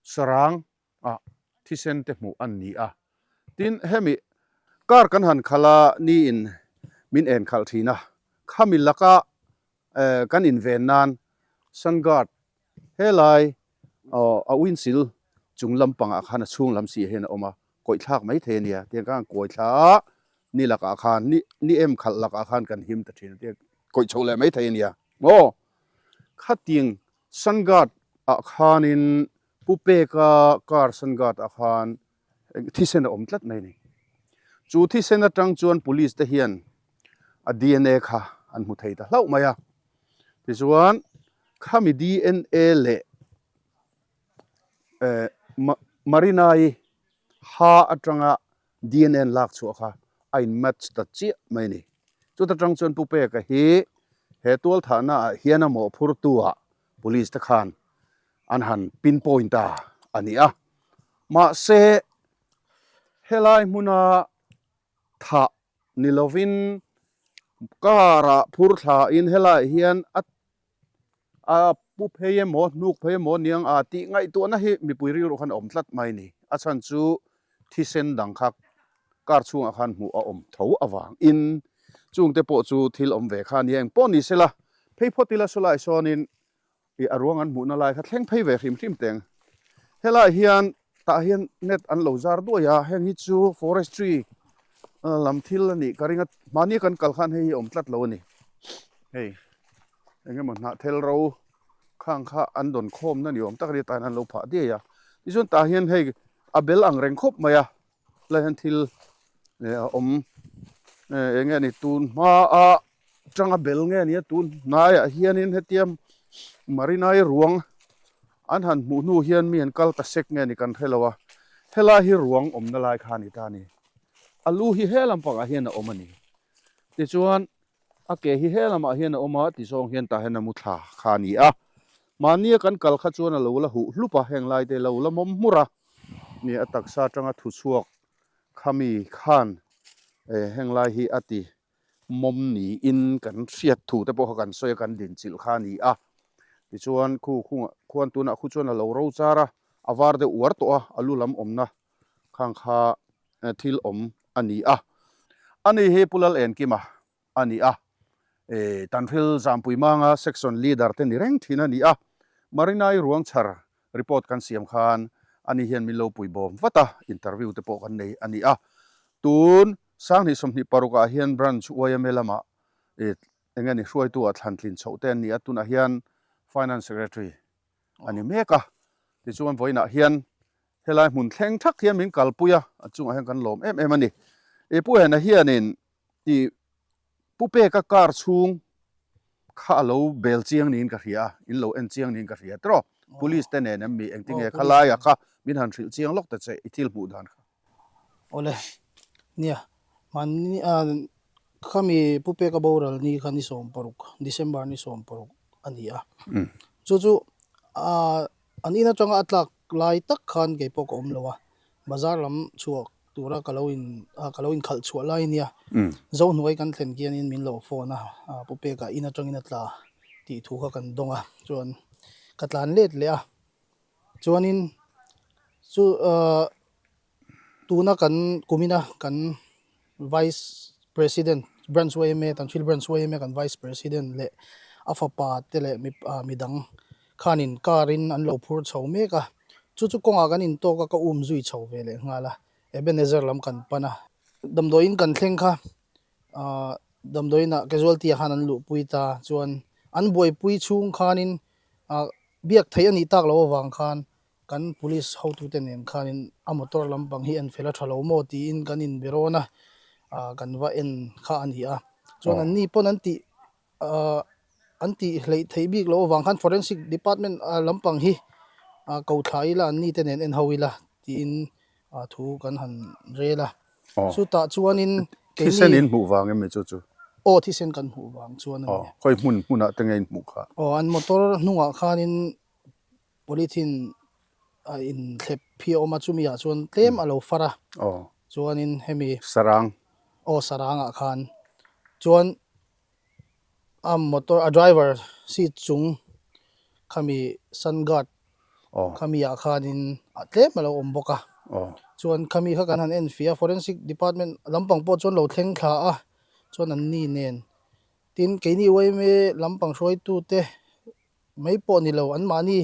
sarang ah thisen te hmuh an ni a. Tin, hemi car kan han khalh a, ni in min en khalh thin a, khami laka kan inven nan sun guard helai a windshield chung lampangah khan a chhung lam si hian a awm a, kawih thlak mai thei a nia, tiang khan kawi thla a, ni lakah khan ni ni em khalh lakah khan kan him ta thin a, tiang kawih chhoh leh mai thei a nia maw. Khating sun guard ah khanin Pu Peka car sun guard ah khan thisen a awm tlat mai a ni. Chu thisen atang chuan police te hian a DNA kha an hmu thei ta hlauh mai a. Tichuan khami DNA leh eh Marina-i ha atanga DNA an lak chhuah kha a in match ta chiah mai a ni. Chuta tang chuan Pu Peka hi he tualthahna ah hian a mawhphurtu ah police te khan an han pinpoint ta a ni a. Mahse helai hmuna thah ni lovin car ah phur thla in helai hian a A pu phei emaw, hnuk phei emaw niang a tih ngaihtuahna hi mipui rilru khan a awm tlat mai a ni. A chhan chu thisen dang kha car chhungah khan hmuh a awm tho avangin chungte pawh chu thil awm ve kha a nia. Engpawh ni sela, phei phawt ila saw lai sawnin ih a ruang an hmuhna lai kha thleng phei ve hrim hrim teng. Helaiah hian tah hian net an lo zar duai a, heng hi chu forestry lam thil a nih ka ring a, mahni kan kal khan hei hi a awm tlat lo a ni. Hei. Eng emaw hnah thel ro khang kha an dawn khawmna ni awm tak a ni tah hian an lo phah diai a tichuan tah hian hei a bel ang reng khawp mai a helai hian thil eh a awm eh eng nge ni tun hma a tanga bel nge nia tun hnaiah hianin hetia Marinai ruang an han hmuh hnu hian mi an kal ta sek nge ni kan hre lo a helai hi ruang awmna lai kha a ni ta a ni a lu hi he lampangah hian a awm a ni tichuan A ke hi he lamah hian a awm a, ti zawng hian tah hian a mu thla kha a ni a. Mahnia kan kal kha chuan a lo la huh hlup a, heng lai te lo la mawm hmur a. Ni a taksa atanga thu chhuak khami khan heng lai hi a ti mawm niin kan hriat thu te pawh kha kan sawi a, kan dinchilh kha a ni a. Tichuan khu khungah khuan tunah khu chuan a lo ro char a, a var deuh uar tawh a, a lu lam awmna khang kha thil awm a ni a. Ani hi Pu Lal Enkima a ni a, Tanhril Zampui Manga Section Leader te ni reng thin a ni a. Marinai Ruangchhar report kan siam khan ani hian min lo pui bawm vat a, interview te pawh kan nei a ni a. Tun Sanghnih 26 ah hian Branch yma lamah eng nge ni hruaitu ah thlan tlin chhoh te an ni a, tunah hian Finance Secretary a ni mek a. Tichuan vawiinah hian Helai hmun thleng thak hian min kalpui a, a chungah hian kan lawm em em a ni. I Pu Hena hianin i Pu Peka car chhung kha a lo bel chiang niin ka hria a, in lo en chiang niin ka hria tiraw? Police te nen em mi engtinge kha laia kha min han hrilh chiang lawk ta che i thil hmuh dan kha. Awle, nia, mahni khami Pu Peka boral ni kha ni 16, December ni 16 a ni a. Chu chu an in atanga a tlak lai tak khan kei pawh ka awm lo a, bazar lam chhuak tura ka lo in ka lo inkhalh chhuah lai ania, Zohnuai kan thlen khianin min lo phone a, Pu Peka in atangin a tla tih thu kha kan dawng a, chuan. ka tlan let leh a. Chuanin chu ahh tuna kan kumina kan Vice President Branch yma Tanhril Branch yma kan Vice President leh a fapa te leh midang khanin car in an lo phur chho mek a. Chu chu kawngah kan intawk a ka um zui chho ve leh nghal a. Ebenezer lam kan pan a. Damdawiin kan thleng kha ahh damdawiinah casualty ah khan an luhpui ta chuan an buaipui chhung khanin ah biak theih a nih tak loh avang khan kan police hotute nen khanin a motor lampang hi en fel a tha lo maw tiin kan inbe rawn a ah kan va en kha a ni a chuan an ni pawn an tih ah an tih hleih theih bik loh avang khan forensic department ah lampang hi ah ko thla ila an ni te nen en ho ila tiin ah thu kan han rel a chutah chuanin keini Thisen in hmuh vang em ni chu chu? Aw thisen kan hmuh vang chuan a ni. Aw khawi hmun hmunah te nge in hmuh kha? Aw an motor hnungah khanin polythene a inthlep hi a awm a chumi ah chuan tlem a lo far a Aw chuanin hemi Sarang Aw sarangah khan chuan a motor a driver seat chung khami sun guard khami ah khanin a tlem a lo awm bawk a chuan khami kha kan han en fih a forensic department lampang pawh chuan lo thleng thla a chuan an ni nen tin keini yma lampang hruaitu te mai pawh ni lo an mahni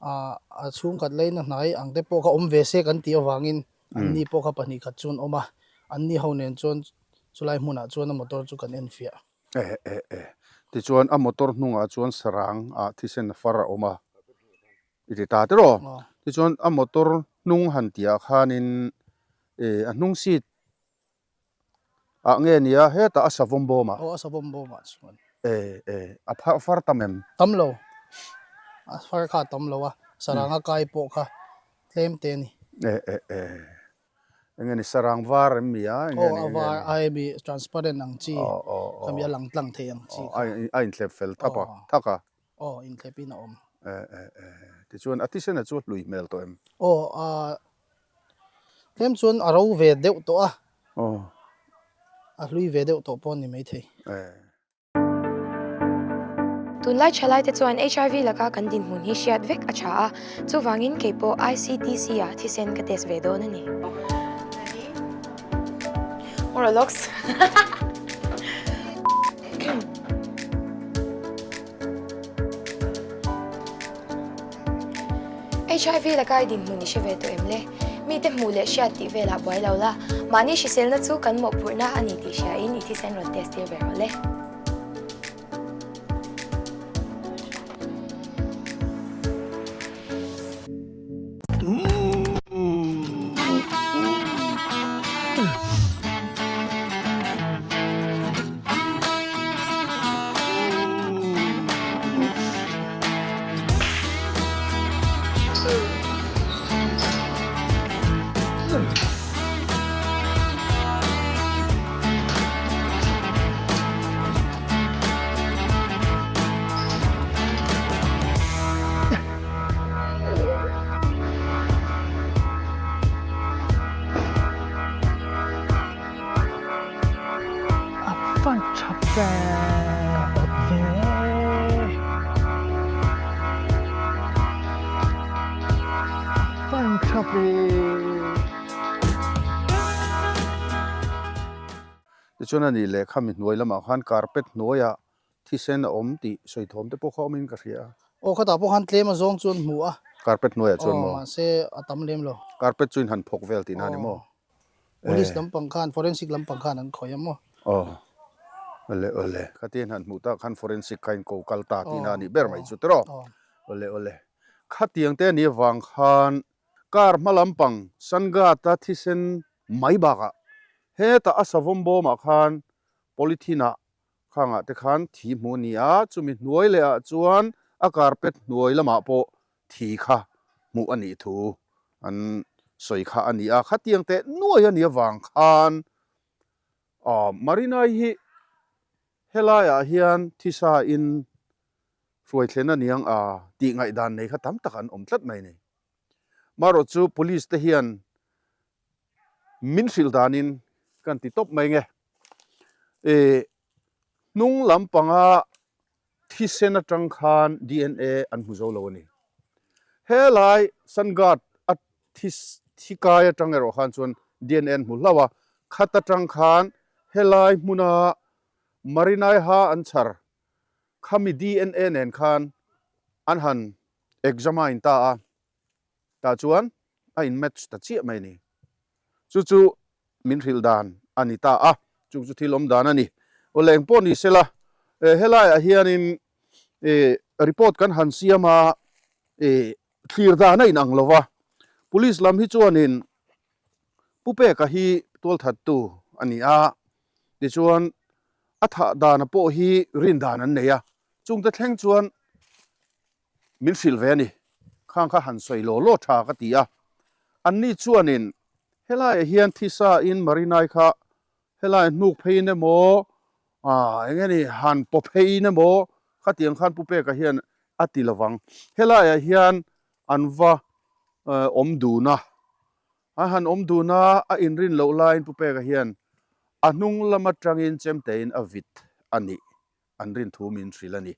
ah a chhungkhat laina hnai ang te pawh kha awm ve se kan tih avangin an ni pawh kha pahnih khat chu an awm a an ni ho nen chuan Chulai hmunah chuan a motor chu kan enfiah. Eh eh eh. Tichuan a motor hnungah chuan sarang ah thisen far a awm a. I ti ta tiraw? Tichuan a motor hnung han tihah khanin eh a hnung seat ah nge nia hetah a savawm bawm ah. Aw a savawm bawm ah chuan. Eh eh a phar far tam em? Tam lo. A far kha a tam lo a. Sarang a kai pawh kha tlem te a ni. Eh eh eh. Enge ni sarang var em mi a? Enge ni? Aw a var a hemi transparent ang chi khami a lang tlang thei ang chi kha. A inthlep fel thap a thak a. Aw inthlep in a awm. Eh eh eh tichuan a thisen a chu a hlui hmel tawh em? Aw a tlem chuan a ro ve deuh tawh a. Aw. A hlui ve deuh tawh pawh a ni maithei. Eh. Tunlai thalaite chuan HIV laka kan dinhmun hi hriat vek a tha a, chuvangin kei pawh ICTC ah thisen ka test ve dawn a ni. Oralox. HIV laka i dinhmun i hre ve tawh em le? Mite hmuh leh hriat tih velah buai lo la, mahni hriselna chu kan mawhphurhna a ni tih hriain i thisen rawn test tir ve rawh le. A fan tha ve ve. A fan tha ve. Tichuan a nih leh khami hnuai lamah khan carpet hnuaiah thisen a awm tih sawi thawm te pawh kha awmin ka hria a. Aw khatah pawh khan tlem a zawng chuan hmu a. Carpet hnuaiah chuan maw? Aw mahse a tam lem lo. Carpet chu in han phawk vel tihna a ni maw? Police lampang khan forensic lampang khan an khawih a maw? Aw awle awle. Khatia in han hmuh tak khan forensic kha in ko kal ta tihna a nih ber mai chu tiraw? Awle awle. Khatiang te a nih avang khan car hma lampang Sangata thisen mai bakah hetah a savawm bawmah khan polythene ah Khangah te khan thi hmuh a ni a, chumi hnuai leh ah chuan a carpet hnuai lamah pawh thi kha hmuh a nih thu an sawi kha a ni a. Khatiang teh nuai a nih avang khan aw Marinai hi helaiah hian thisa in hruai thlen a niang a tih ngaihdan nei kha tam tak an awm tlat mai a ni. Marawh chu police te hian Min hrilh danin kan ti tawp mai nge. Ih hnung lampanga Thisen atang khan DNA an hmu zo lo a ni. Helai Sun Guard a thi kai atang erawh khan chuan DNA an hmu hlauh a, khat atang khan helai hmuna Marinaiha an chhar khami DNA nen khan an han examine ta a, tah chuan a in match ta chiah mai a ni. Chu chu min hrilh dan a ni ta a, chung chu thil awm dan a ni. Aw leng pawh ni sela, helaiah hianin report kan han siam a, thlir dan a inang lo va, police lam hi chuanin Pu Peka hi tualthattu a ni a, tichuan a thah dana pawh hi rin dan an nei a, chungte thleng chuan min hrilh ve a ni. Khang kha han sawi law law tha ka ti a. Anni chuanin helaiah hian thisa in Marinai kha helai hnuk pheiin emaw ah eng nge ni han paw pheiin emaw khatiang khan Pu Peka hian a ti lovang. Helaiah hian an va awm dun a. An han awm dun a, a inrin loh laiin Pu Peka hian a hnung lam atangin chemtein a vit a nih. an rin thu min hrilh a ni.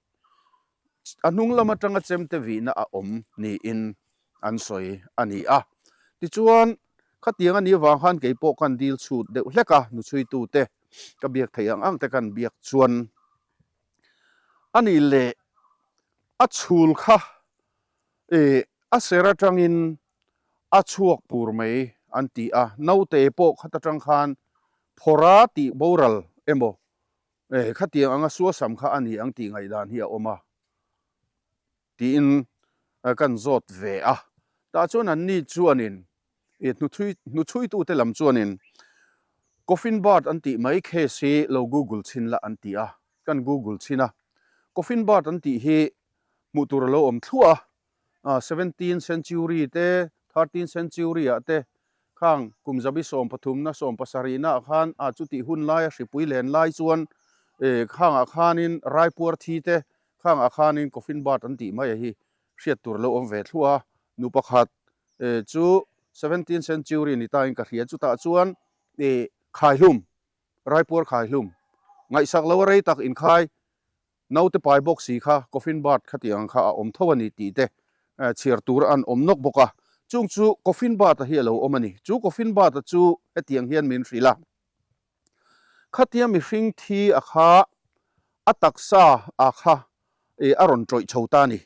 A hnung lam atanga chemte vihna a awm niin an sawi a ni a. Tichuan, khatiang a nih avang khan kei pawh kan dil chhut deuh hlek a, nuchhuitute ka biak theih ang ang te kan biak chuan a nih leh a chhul kha ih a ser atangin a chhuak pur mai an ti a, naute pawh khat atang khan phawrha tih boral emaw Eh, khatiang anga suasam kha a ni ang tih ngaihdan hi a awm a, tiin kan zawt ve a. Tah chuan anni chuanin, eh, hnuchhuitute lam chuanin Coffin Bird an tih mai case hi lo google chhin la an ti a, kan google chhin a. Coffin Bird an tih hi hmuh tur a lo awm thluah a, 17 century te, 13 century ah te khang kum zabi sawmpathumna sawmpasarihna ah khan ah chutih hun laia hripui len lai chuan khangah khanin raipuar thi te khangah khanin coffin bird an tih mai a hi hriat tur a lo awm ve thluah a, nu pakhat chu 17 century ni tain ka hria chutah chuan khaihlum raipuar khaihlum ngaihsak lo a rei tak inkhai Naute pai bawk si kha coffin bird khatiang ang kha a awm tho a ni tih te chhiar tur an awm nawk bawk a. Chung chu coffin bird a hi a lo awm a ni. Chu coffin bird a chu hetiang hian min hrilh a. Khatia mihring thi a kha a taksa a kha a rawn tawih chho ta a ni.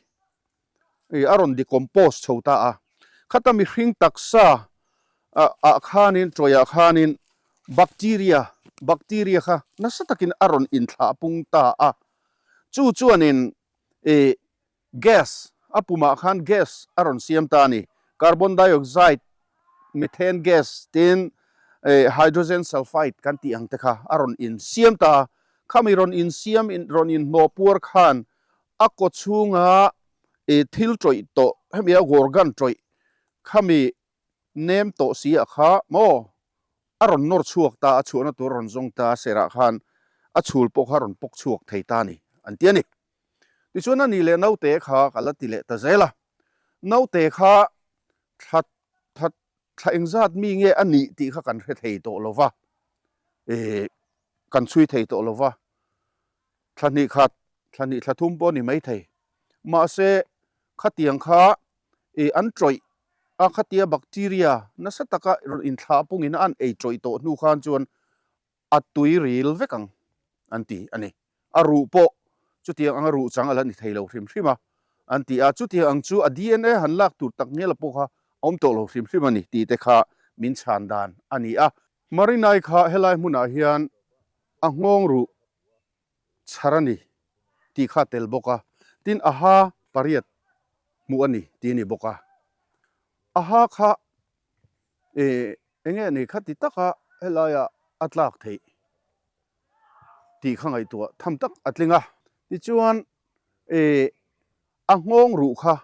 Ih a rawn decompose chho ta a, khata mihring taksa ah khanin tawihah khanin bacteria bacteria kha nasa takin a rawn inthlah pung ta a, chu chuanin ih gas a pumah khan gas a rawn siam ta a ni, carbon dioxide, methane gas tin ih hydrogen sulfide kan tih ang te kha a rawn insiam ta a, khami rawn insiam rawn inhnawh puar khan A kaw chhunga i thil tawih tawh, hemi a organ tawih khami nem tawh si ah kha maw a rawn nawr chhuak ta, a chhuahna tur a rawn zawng ta, a serah khan a chhul pawh kha a rawn pawk chhuak thei ta a ni, an ti a ni. Tichuan a ni leh naute kha ka la ti leh ta zel a, naute kha thla thla thla engzat mi nge a nih tih kha kan hre thei tawh lo va, ih kan chhui thei tawh lo va, Thla hnih khat, thla hnih thla thum pawh a ni maithei. Mahse, khatiang kha ih an tawih a, khatia bacteria nasa taka rawn inthlah pungin a an ei tawih tawh hnu khan chuan a tui ril vek ang an ti a ni. A ruh pawh chutiang anga ruh chang a la ni thei lo hrim hrim a an ti a, chutiang ang chu a DNA han lak tur tak ngial pawh kha a awm tawh lo hrim hrim a ni tih te kha min chhan dan a ni a. Marinai kha helai hmunah hian a nghawng ruh chhar a ni tih kha a tel bawk a, tin a ha pariat hmuh a ni tih a ni bawk a. A ha kha eh eng nge ni kha ti taka helaiah a tlak theih tih kha ngaihtuah tham tak a tling a. Tichuan eh a nghawng ruh kha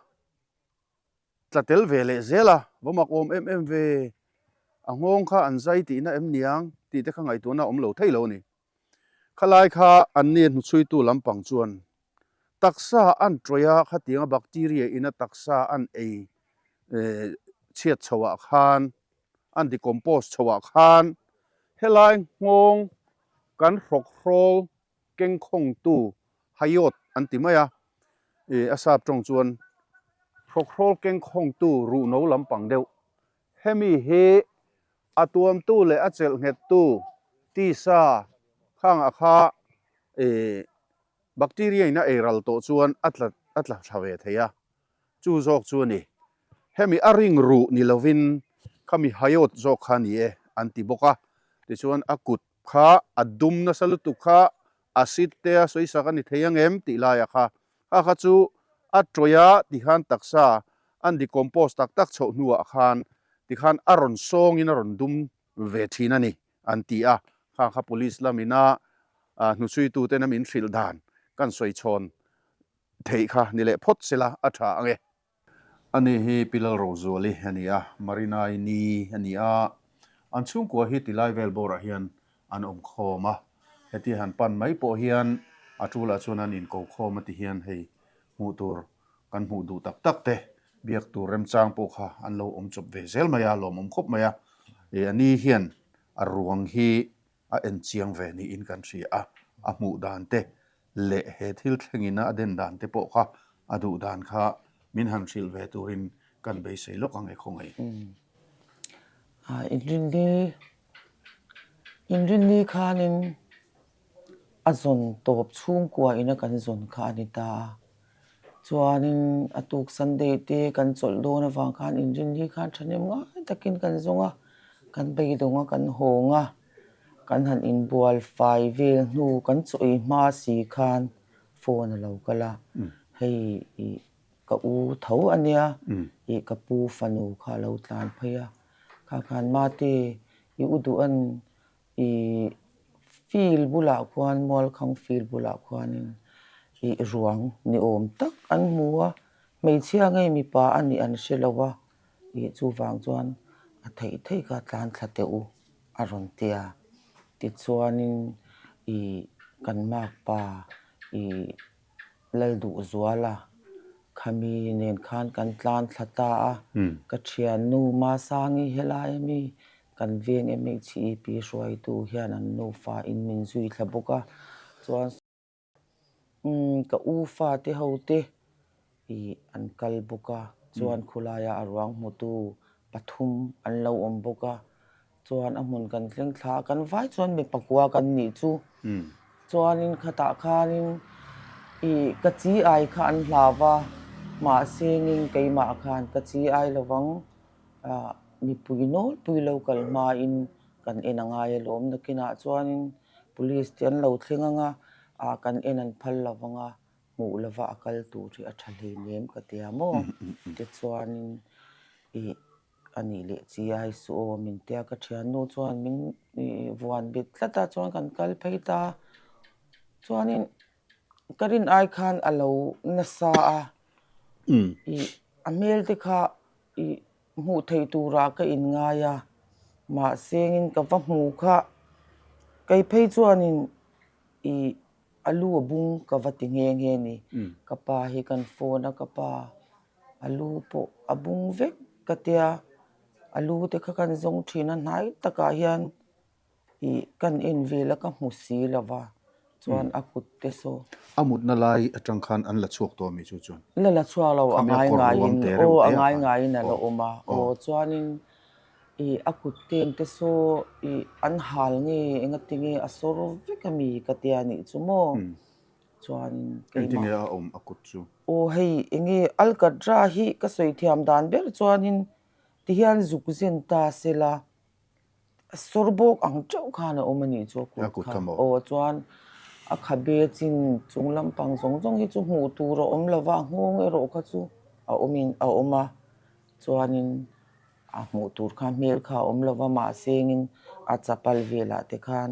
tla tel ve leh zel a, va mak awm em em ve, a nghawng kha an zai tihna em niang tih te kha ngaihtuahna a awm lo thei lo a ni. Khalai kha an ni hnuchhuitu lampang chuan taksa an tawih a, khatianga bacteria in a taksa an ei chhiat chho ah khan, an decompose chho ah khan helai nghawng kan hrawk hrawl kengkhawngtu hayawt. an ti mai a, ih a sap tawng chuan hrawkhrawl keng khawngtu ruhno lampang deuh. Hemi hi a tuamtu leh a chelh nghettu tisa khangah kha ih bacteria in a ei ral tawh chuan a tla a tla thla ve thei a, chu zawk chu a ni. Hemi a ring ruh ni lovin khami haiawt zawk kha a ni e an ti bawk a, tichuan a kut kha a dum nasa lutuk kha acid te a sawi sak a ni thei ang em tih laia kha kha kha chu a tawih a tikhan taksa an decompose tak tak chhoh hnuah khan tikhan a rawn sawngin a rawn dum ve thin a ni an ti a, kha kha police lamina hnuchhuituten a min hrilh dan kan sawi chhawn theih kha ni leh phawt sela a tha ang e. Ani hi Pi Lalrozuali a ni a, Marinai ni a ni a, an chhungkua hi tilai vel bawrah hian an awm khawm a, heti han pan mai pawh hian a tulah chuan an inko khawm a ti hian hei hmuh tur kan hmuh duh tak tak te biak tur remchang pawh kha an lo awm chawp ve zel mai a, lawmawm khawp mai a, ih ani hian a ruang hi a en chiang ve niin kan hria a, a hmuh dan te leh he thil thlengin a den dan te pawh kha a duh dan kha min han hrilh ve turin kan beisei lawk ang e khawngaih. Inrinni Inrinni khanin a zawn tawp chhungkua ina kan zawn kha a ni ta a, chuanin a tuk Sunday te kan chawlh dawn avang khan Inrinni khan thahnem ngai takin kan zawng a, kan beidawng a, kan hawng a, kan han inbual fai vel hnu kan chawi hma si khan phone a lo kal a, hei ih ka u tho a nia, ih ka pu fanu kha a lo tlan phei a, kha khan mate i u duh an I field bulah khuan Mualkhang field bulah khuanin ih ruang ni awm tak an hmu a, hmeichhia ngei mipa a nih an hre lo a, ih chuvang chuan a theih theih kha tlan thla teh u a rawn ti a, tichuanin ih kan makpa ih Lalduhzuala khami nen khan kan tlan thla ta a, ka thiannu Masangi helai ami kan veng MHEP hruaitu hian an nufa in min zui thla bawk a, chuan umm ka u fate ho te ih an kal bawk a, chuan khulaia a ruang hmutu pathum an lo awm bawk a, Chuan a hmun kan thleng thla a, kan vai chuan mi pakua kan nih chu. Chuanin khatah khanin ih ka chi ai kha an hlau va, mahsengin keimah khan ka chi ai lovang ah mipui nawlpui lo kal hmain kan en a ngai alawm. Nakinah chuanin police te an lo thleng ang a, ah kan en an phal lovang a, hmuh lova a kal tur hi a tha hleinem ka tia maw. Tichuanin ih. A nih leh chi ai suh aw min tia ka thiannu chuan min vuan bet tlat a chuan kan kal phei ta chuanin ka rin ai khan a lo nasa a ih a hmel te kha ih hmuh theih turah ka in ngai a mahse in ka va hmu kha kei phei chuanin ih a lu a bung ka va ti nghe nghe ni ka pa hi kan phone a ka pa. A lu pawh a bung vek ka tia a lu te kha kan zawng thin a hnai takah hian ih kan en vel a ka hmu si lo va chuan a kut te saw. A mutna lai atang khan an la chhuak tawh a mi chu chuan? La la chhuak lo a ngai ngaiin aw a ngai ngaiin a la awm a aw chuanin ih a kut teng te saw ih an hal nge engati nge a sawr vek a mi ka tia nih chu maw. Chuanin keimah. Engtin nge a awm a kut chu? Aw hei enge Alcatra hi ka sawi thiam dan ber chuanin tihian zuk zen ta sela sawr bawk ang teuh khan a awm a nih chu a kut kha. Aw chuan a khabe chin chung lampang zawng zawng hi chu hmuh tur a awm lova a nghawng erawh kha chu a awmin a awm a chuanin A hmuh tur kha hmel kha a awm lo va, mahse engin a chapal velah te khan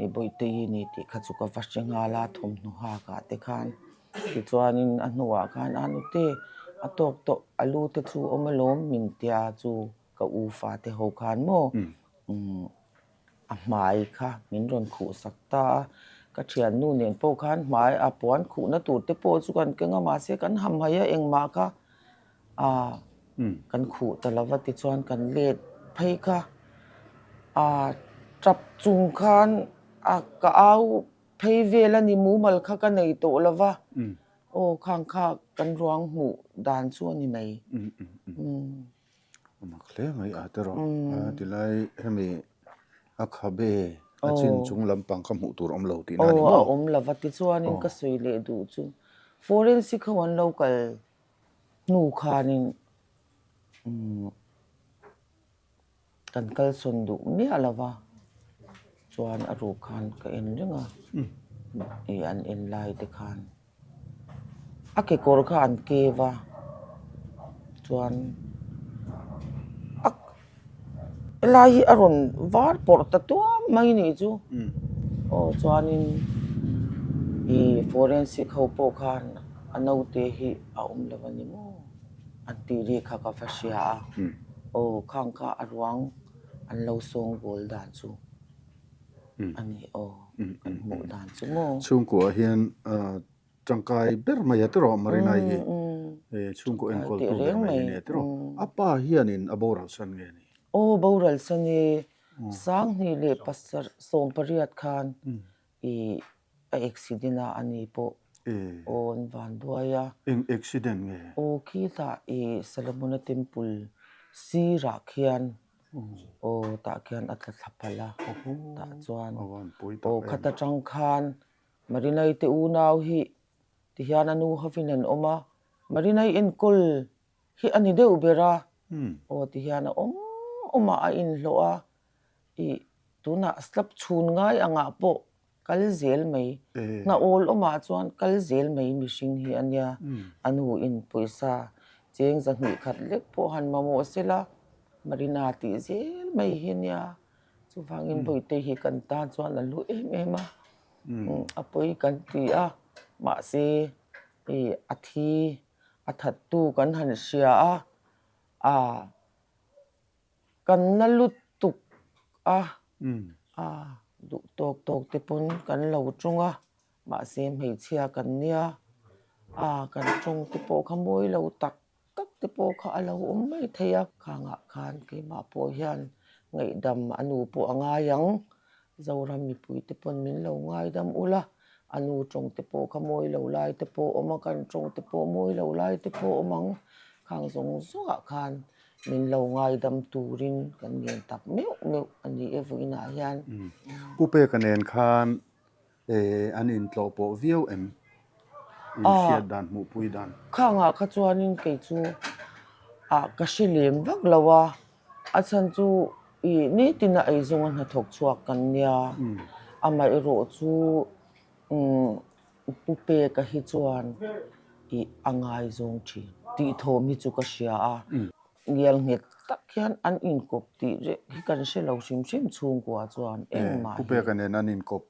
ih Bawihtei i ni tih kha chu ka va hre nghal a, thawmhnaw hakah te khan tichuanin a hnuah khan a nute a tawk tawh a lu te chu awm alawm min tia chu ka u fate ho khan maw umm a hmai kha min rawn khuh sak ta a, ka thiannu nen pawh khan hmai a puan khuhna tur te pawh chu kan keng a mahse kan hamhaih a engmah kha. A kan khuh ta lo va tichuan kan let phei kha a tap chung khan a ka au. phei vel a ni mumal kha ka nei tawh lo va, aw khang kha kan ruang hmuh dan chu a ni mai. A mak hle mai a tiraw a tilai hemi a khabe a chin chung lampang kha hmuh tur awm lo tihna a ni maw? Aw a awm lo va tichuanin ka sawi leh duh chu forensic ho an lo kal hnu khanin umm Kan kalsawn duh miah lo va, chuan a ruk khan ka en reng a, ih an en lai te khan a kekawr kha an keu a, chuan a helai hi a rawn var pawrh ta tuam mai nih chu, aw chuanin ih forensic ho pawh khan a naute hi a awm lo a ni maw. An tih ri kha ka va hria a, aw khang kha a ruang an lo sawng bawl dan chu a ni aw kan hmuh dan chu maw. Chhungkuah hian tangkai ber mai a tiraw Marinai hi chhungkaw enkawltu ber mai hi nia tiraw a pa hianin a boral san nge ni? Aw boral san i Sanghnih leh pasarih sawmpariat khan i a accident a ani pawh aw an van duai a. Eng accident nge? Aw khitah i Solomona temple sirah khian aw tah khian a tla thla palh a tah chuan aw khat atang khan Marinai te unau hi tihian a nu hovin an awm a Marinai enkawl hi a ni deuh ber a aw tihian a awm awm a a inhlawh a Ih, tunah slap chhun ngai angah pawh kal zel mai. Hna awl awmah chuan kal zel mai mihring hi a nia. A nu in pawisa cheng zahnih khat lek pawh han mamawh sela, Marina tih zel mai hi a nia. Chuvangin Bawihte hi kan tan chuan a hlu em em a, a pawi kan ti a, mahse ih a thi a thattu kan han hria a, aa. Kan na lutuk a, a duh tawk tawk te pawn kan lo tawng a, mahse hmeichhia kan nia, a kan tawng te pawh kha mawi lo tak tak te pawh kha a lo awm mai thei a, khangah khan keimah pawh hian ngaihdam a nu pawh a ngai ang, Zoram mipui te pawn min lo ngaidam ula, a nu tawng te pawh kha mawi lo lai te pawh awm a, kan tawng te pawh mawi lo lai te pawh awm ang, khang zawng zawngah khan Min lo ngaidam turin kan ngen tak meuh meuh a ni e vawiinah hian. Pu Peka nen khan an intlawh pawh viau em? Inhriat dan, hmuhpui dan. Khangah kha chuanin kei chu ah ka hre lem vak lo a, a chhan chu ih nitina eizawnga hnathawk chhuak kan nia, amaherawh chu umm Pu Peka hi chuan ih a ngaizawng thin tih thawm hi chu ka hria a, ngial nghet tak hian an inkawp tih reh hi kan hre lo hrim hrim chhungkua chuan engmah hi. Pu Peka nen an inkawp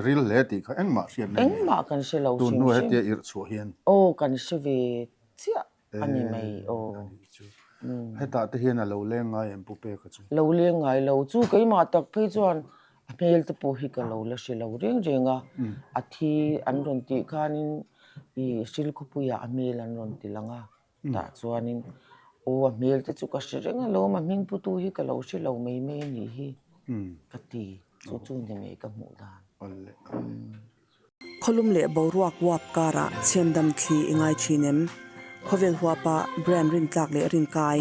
ril hle tih kha engmah hriatna nei lo. Engmah kan hre lo hrim hrim. Tun hnu hetia irh chhuah hian. Aw kan hre ve chiah. a ni mai aw. Hetah te hian a lo leng ngai em Pu Peka chu? Lo leng ngai lo chu keimah tak phei chuan a hmel te pawh hi ka lo la hre lo reng reng a, a thi an rawn tih khanin ih Hrilkhawpuiah a hmel an rawn ti lang a, tah chuanin aw a hmel te chu ka hre reng alawm a hming putu hi ka lo hre lo mai mai a nih hi ka ti chu chu ni mai ka hmuh dan. Khawlum leh boruak uap karah chhemdam thli i ngai thin em? Khawvel huapa brand rintlak leh rinkai,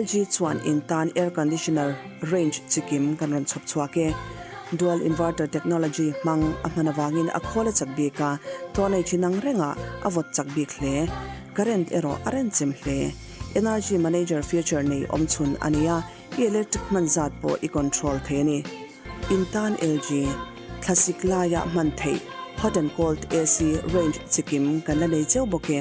LG chuan in tan air conditioner range chikim kan rawn chhawp chhuak e. Dual inverter technology hmang a hman avangin a khawl a chak bik a, tawrnei chin ang rengah a vawt chak bik hle. Current erawh a renchem hle. Energy manager feature nei awmchhun a ni a. I electric hman zat pawh i control thei a ni. In tan LG, thlasik laia hman theih hot and cold AC range chikim kan la nei cheu bawk e.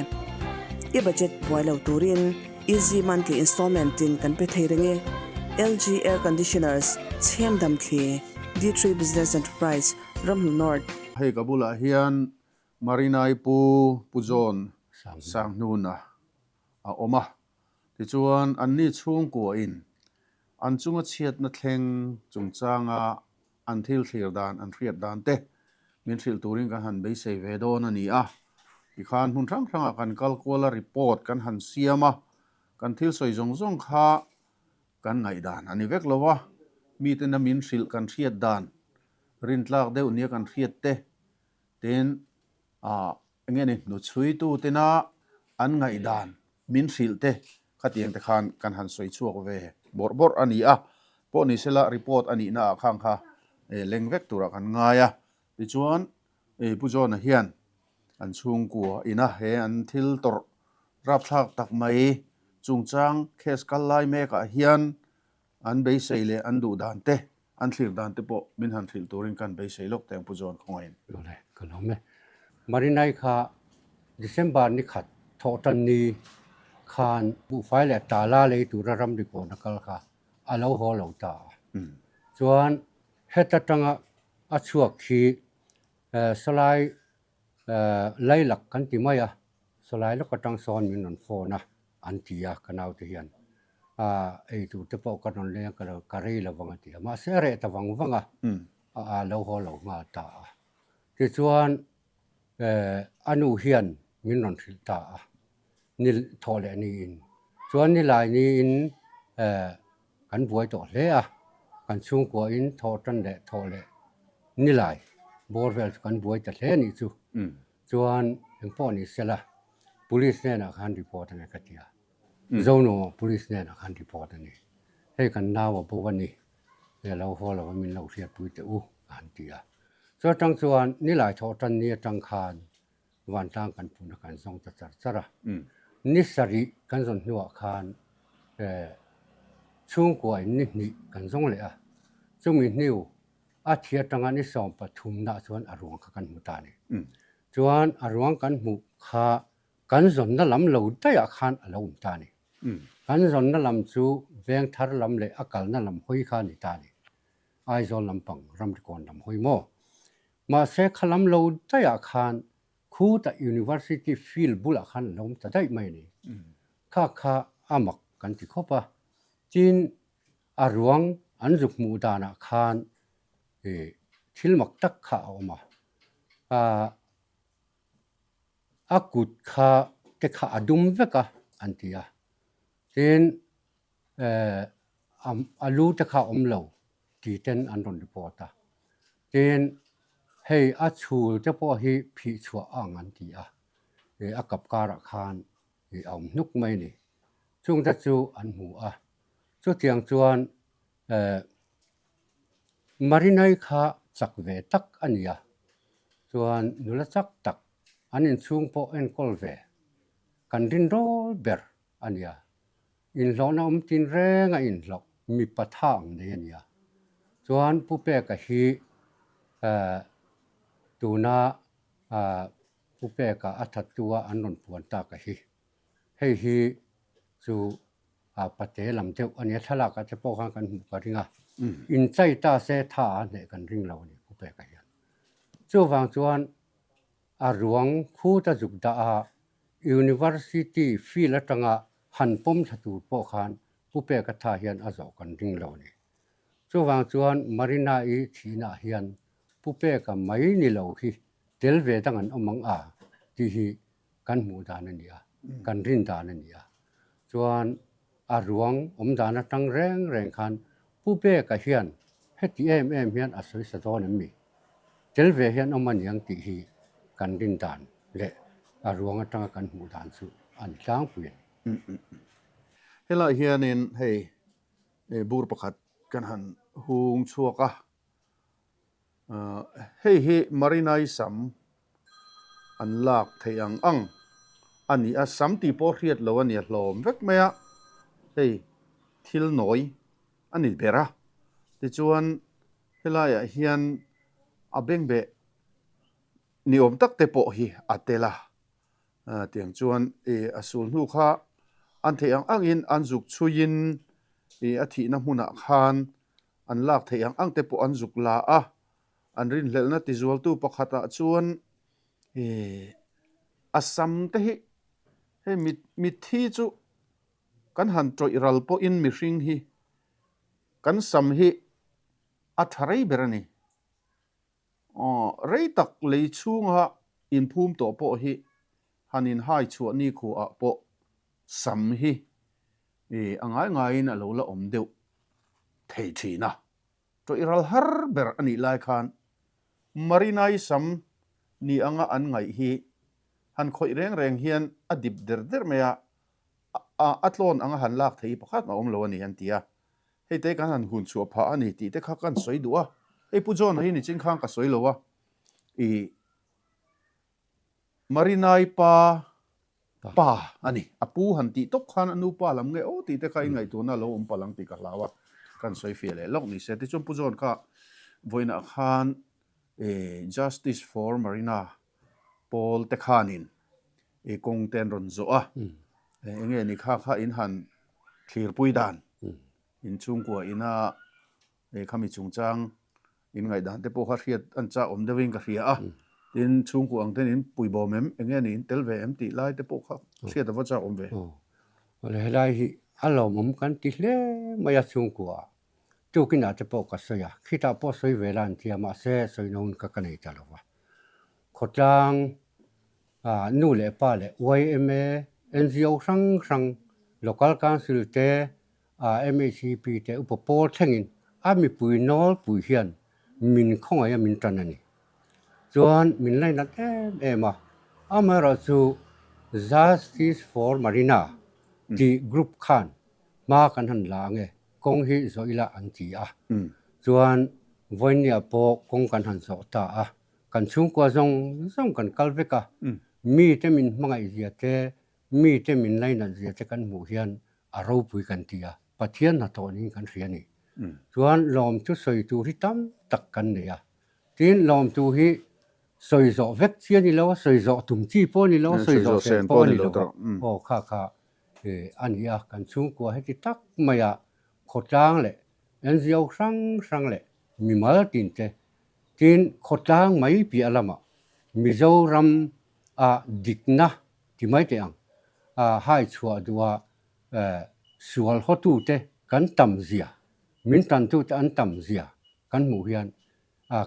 I budget buai lo turin easy monthly installment in kan pe thei reng e. LG air conditioners, chhem dam thli, D3 Business Enterprise, Ramhnu North. Hei ka bulah hian Marinai Pu Pu John Sanghnuna a awm a. Tichuan, anni chhungkuain an chunga chhiatna thleng chungchanga an thil thlir dan, an hriat dan te min hrilh turin kan han beisei ve dawn a ni a. Tikhan hmun hrang hrangah kan kal kual a, report kan han siam a, kan thil sawi zawng zawng kha kan ngaihdan a ni vek lo a, mitena min hrilh kan hriat dan, rintlak deuh nia kan hriat te. Tin, ah enge ni hnuchhuitu tena an ngaihdan min hrilh te khatiang te khan kan han sawi chhuak ve bawrh bawrh a ni a. Pawh ni sela report a nihna ah khang kha leng vek turah kan ngai a. Tichuan Pu John-a hian an chhungkua ina he an thil tawrh rapthlak tak mai chungchang case kal lai mekah hian An beisei leh an duh dan te, an thlir dan te pawh min han hrilh turin kan beisei lawk teng Pu John khawngaih in. Awle, ka lawm e. Marinai kha December ni khat thawh tan ni khan buhfai leh tala lei tura ramri kawn a kal kha a lo haw lo ta a. Chuan heta tanga a chhuak hi sawlai lailak kan ti mai a, sawlai lawk atang sawn min rawn phone a an ti a ka naute hian. Ei tur te pawh ka rawn leng a ka rei lo vang a ti a, mahse a reh ta vang vang a, a lo haw lo nghal ta a. Tichuan a nu hian min rawn hrilh ta a, ni thawh leh niin. Chuan nilai niin kan buai tawh hle a, kan chhungkuain thawh tan leh thawh leh nilai bawr vel chu kan buai ta hle a nih chu. Chuan engpawh ni sela police hnenah khan report a ni ka ti a. Zonuam police hnenah khan report a ni. Hei kan nau a bo a ni, hei a lo haw lo a min lo hriatpui teh u a han ti a. Chu atang chuan nilai thawh tan ni atang khan vantlang kan pun a kan zawng ta char char a. Ni sarih kan zawn hnuah khan chhungkua in ni hnih kan zawng leh a. Chumi hnu a thi atanga ni 13 nah chuan a ruang kha kan hmu ta a ni. Chuan a ruang kan hmuh kha Kan zawnna lam lo daihah khan a lo awm ta a ni. Kan zawnna lam chu veng thar lam leh a kalna lam hawi kha a ni ta a ni. Aizawl lampang ramrikawn lam hawi maw? Mahse kha lam lo daihah khan khutah University field bulah khan a lo awm ta daih mai a ni. Kha kha a mak kan ti khawp a. Tin, a ruang an zuk hmuh danah khan thil mak tak kha a awm a. A kut kha te kha a dum vek a an ti a, tin eh a lu te kha a awm lo ti ten an rawn report a, tin hei a chhul te pawh hi phih chhuah a ang an ti a, eh a kap karah khan ih a awm hnuk mai a ni, chung te chu an hmu a, chutiang chuan eh Marinai kha chak ve tak a ni a, chuan nula chak tak an inchhung pawh enkawl ve kan rinrawl ber a ni a, inhlawhna awm tin reng a inhlawh mipa tha ang nei a ni a, chuan Pu Peka hi eh tuna ah Pu Peka a thattu a an rawn puan tak a hi. Hei hi chu pate lam deuh a nia, thlalakah te pawh khan kan hmuh ka ring a, inchai ta se tha a hneh kan ring lo a ni Pu Peka hian. Chuvang chuan a ruang khuta zuk dah a University field atanga han pawm thla tur pawh khan Pu Peka tha hian a zawh kan ring lo a ni. Chuvang chuan Marina-i thihnaah hian Pu Peka mai ni lo hi tel ve dang an awm ang a tih hi kan hmuh dan a ni a, kan rin dan a ni a. Chuan a ruang awm dan atang reng reng khan Pu Beka hian heti em em hian a sawi sa dawn em mi? Tel ve hian awm a niang tih hi kan rin dan leh a ruang atanga kan hmuh dan chu a ni tlangpui a ni. Helaiah hianin hei bur pakhat kan han hung chhuak a, Hei hi Marinai sam an lak theih ang ang a ni a, sam tih pawh hriat lo a ni a hlawm vek mai a, hei thil nawi a ni ber a, tichuan helaiah hian a bengbeh ni awm tak te pawh hi a tel a, tiang chuan a sul hnu kha an theih ang angin an zuk chhuiin a thihna hmunah khan An lak theih ang ang te pawh an zuk la a, an rinhlelhna tizualtu pakhatah chuan ih a sam te hi hei mitthi chu kan han tawih ral pawhin mihring hi kan sam hi a tha rei ber a ni. Aw rei tak lei chhunga inphum tawh pawh hi han inhai chhuah nikhuaah pawh sam hi a ngai ngaiin a lo la awm deuh thei thin a. Tawih ral har ber a nih lai khan Marinai sam ni anga an ngaih hi han khawih reng reng hian a dip der der mai a, a tlawn anga han lak thei pakhat mah awm lo a ni an ti a. Hei te kan han hun chhuah phah a ni tih te kha kan sawi duh a. Hei Pu John-a hi nichin khan ka sawi lo a, ih Marinai pa pa a ni. A pu han tih tawp khan a nu pa lam nge aw tih te kha i ngaihtuahna a lo awm palh ang tih ka hlau a, kan sawi fiah leh lawk ni se. Tichuan Pu John kha vawiinah khan Justice for Marina pawl te khanin i kawng te an rawn zawh a, eng nge ni kha kha in han thlirpui dan in chhungkua ina khami chungchang in ngaihdan te pawh kha hriat an chak awm deuhin ka hria a, tin chhungkua ang ten in puibawm em, eng nge ni in tel ve em tih lai te pawh kha hriat a va chak awm ve. Awle helai hi a lawmawm kan ti hle mai a chhungkua tukinah te pawh ka sawi a, khitah pawh sawi ve la an ti a mahse sawina hun kha ka nei ta lo va. Khawtlang nu leh pa leh yma, NGO hrang hrang, Local Council te, MHEP te upa pawl thlengin a mipui nawlpui hian min khawngaih a min tan a ni. Chuan min lainat em em a, amaherawhchu Justice for Marina tih group khan hma kan han la ange kawng hi zawh ila an ti a. Chuan vawinia pawh kawng kan han zawh ta a, Kan chhungkua zawng zawng kan kal vek a, mite min hmangaih zia te, mite min lainat zia te kan hmuh hian a ropui kan ti a, Pathian hnathawh niin kan hria a ni. Chuan lawmthu sawi tur hi tam tak kan nei a, tin lawmthu hi sawi zawh vek chi a ni lo a, sawi zawh tum chi pawh a ni lo a, sawi zawh sen pawh a ni lo a, aw kha kha a ni a, kan chhungkua heti tak maia khawtlang leh NGO hrang hrang leh mimal tin te Tin, khawtlang mai piah lamah Mizoram ah dikna ti mai teh ang, hai chhuah duha sual hawtute kan tam zia, min tantute an tam zia kan hmuh hian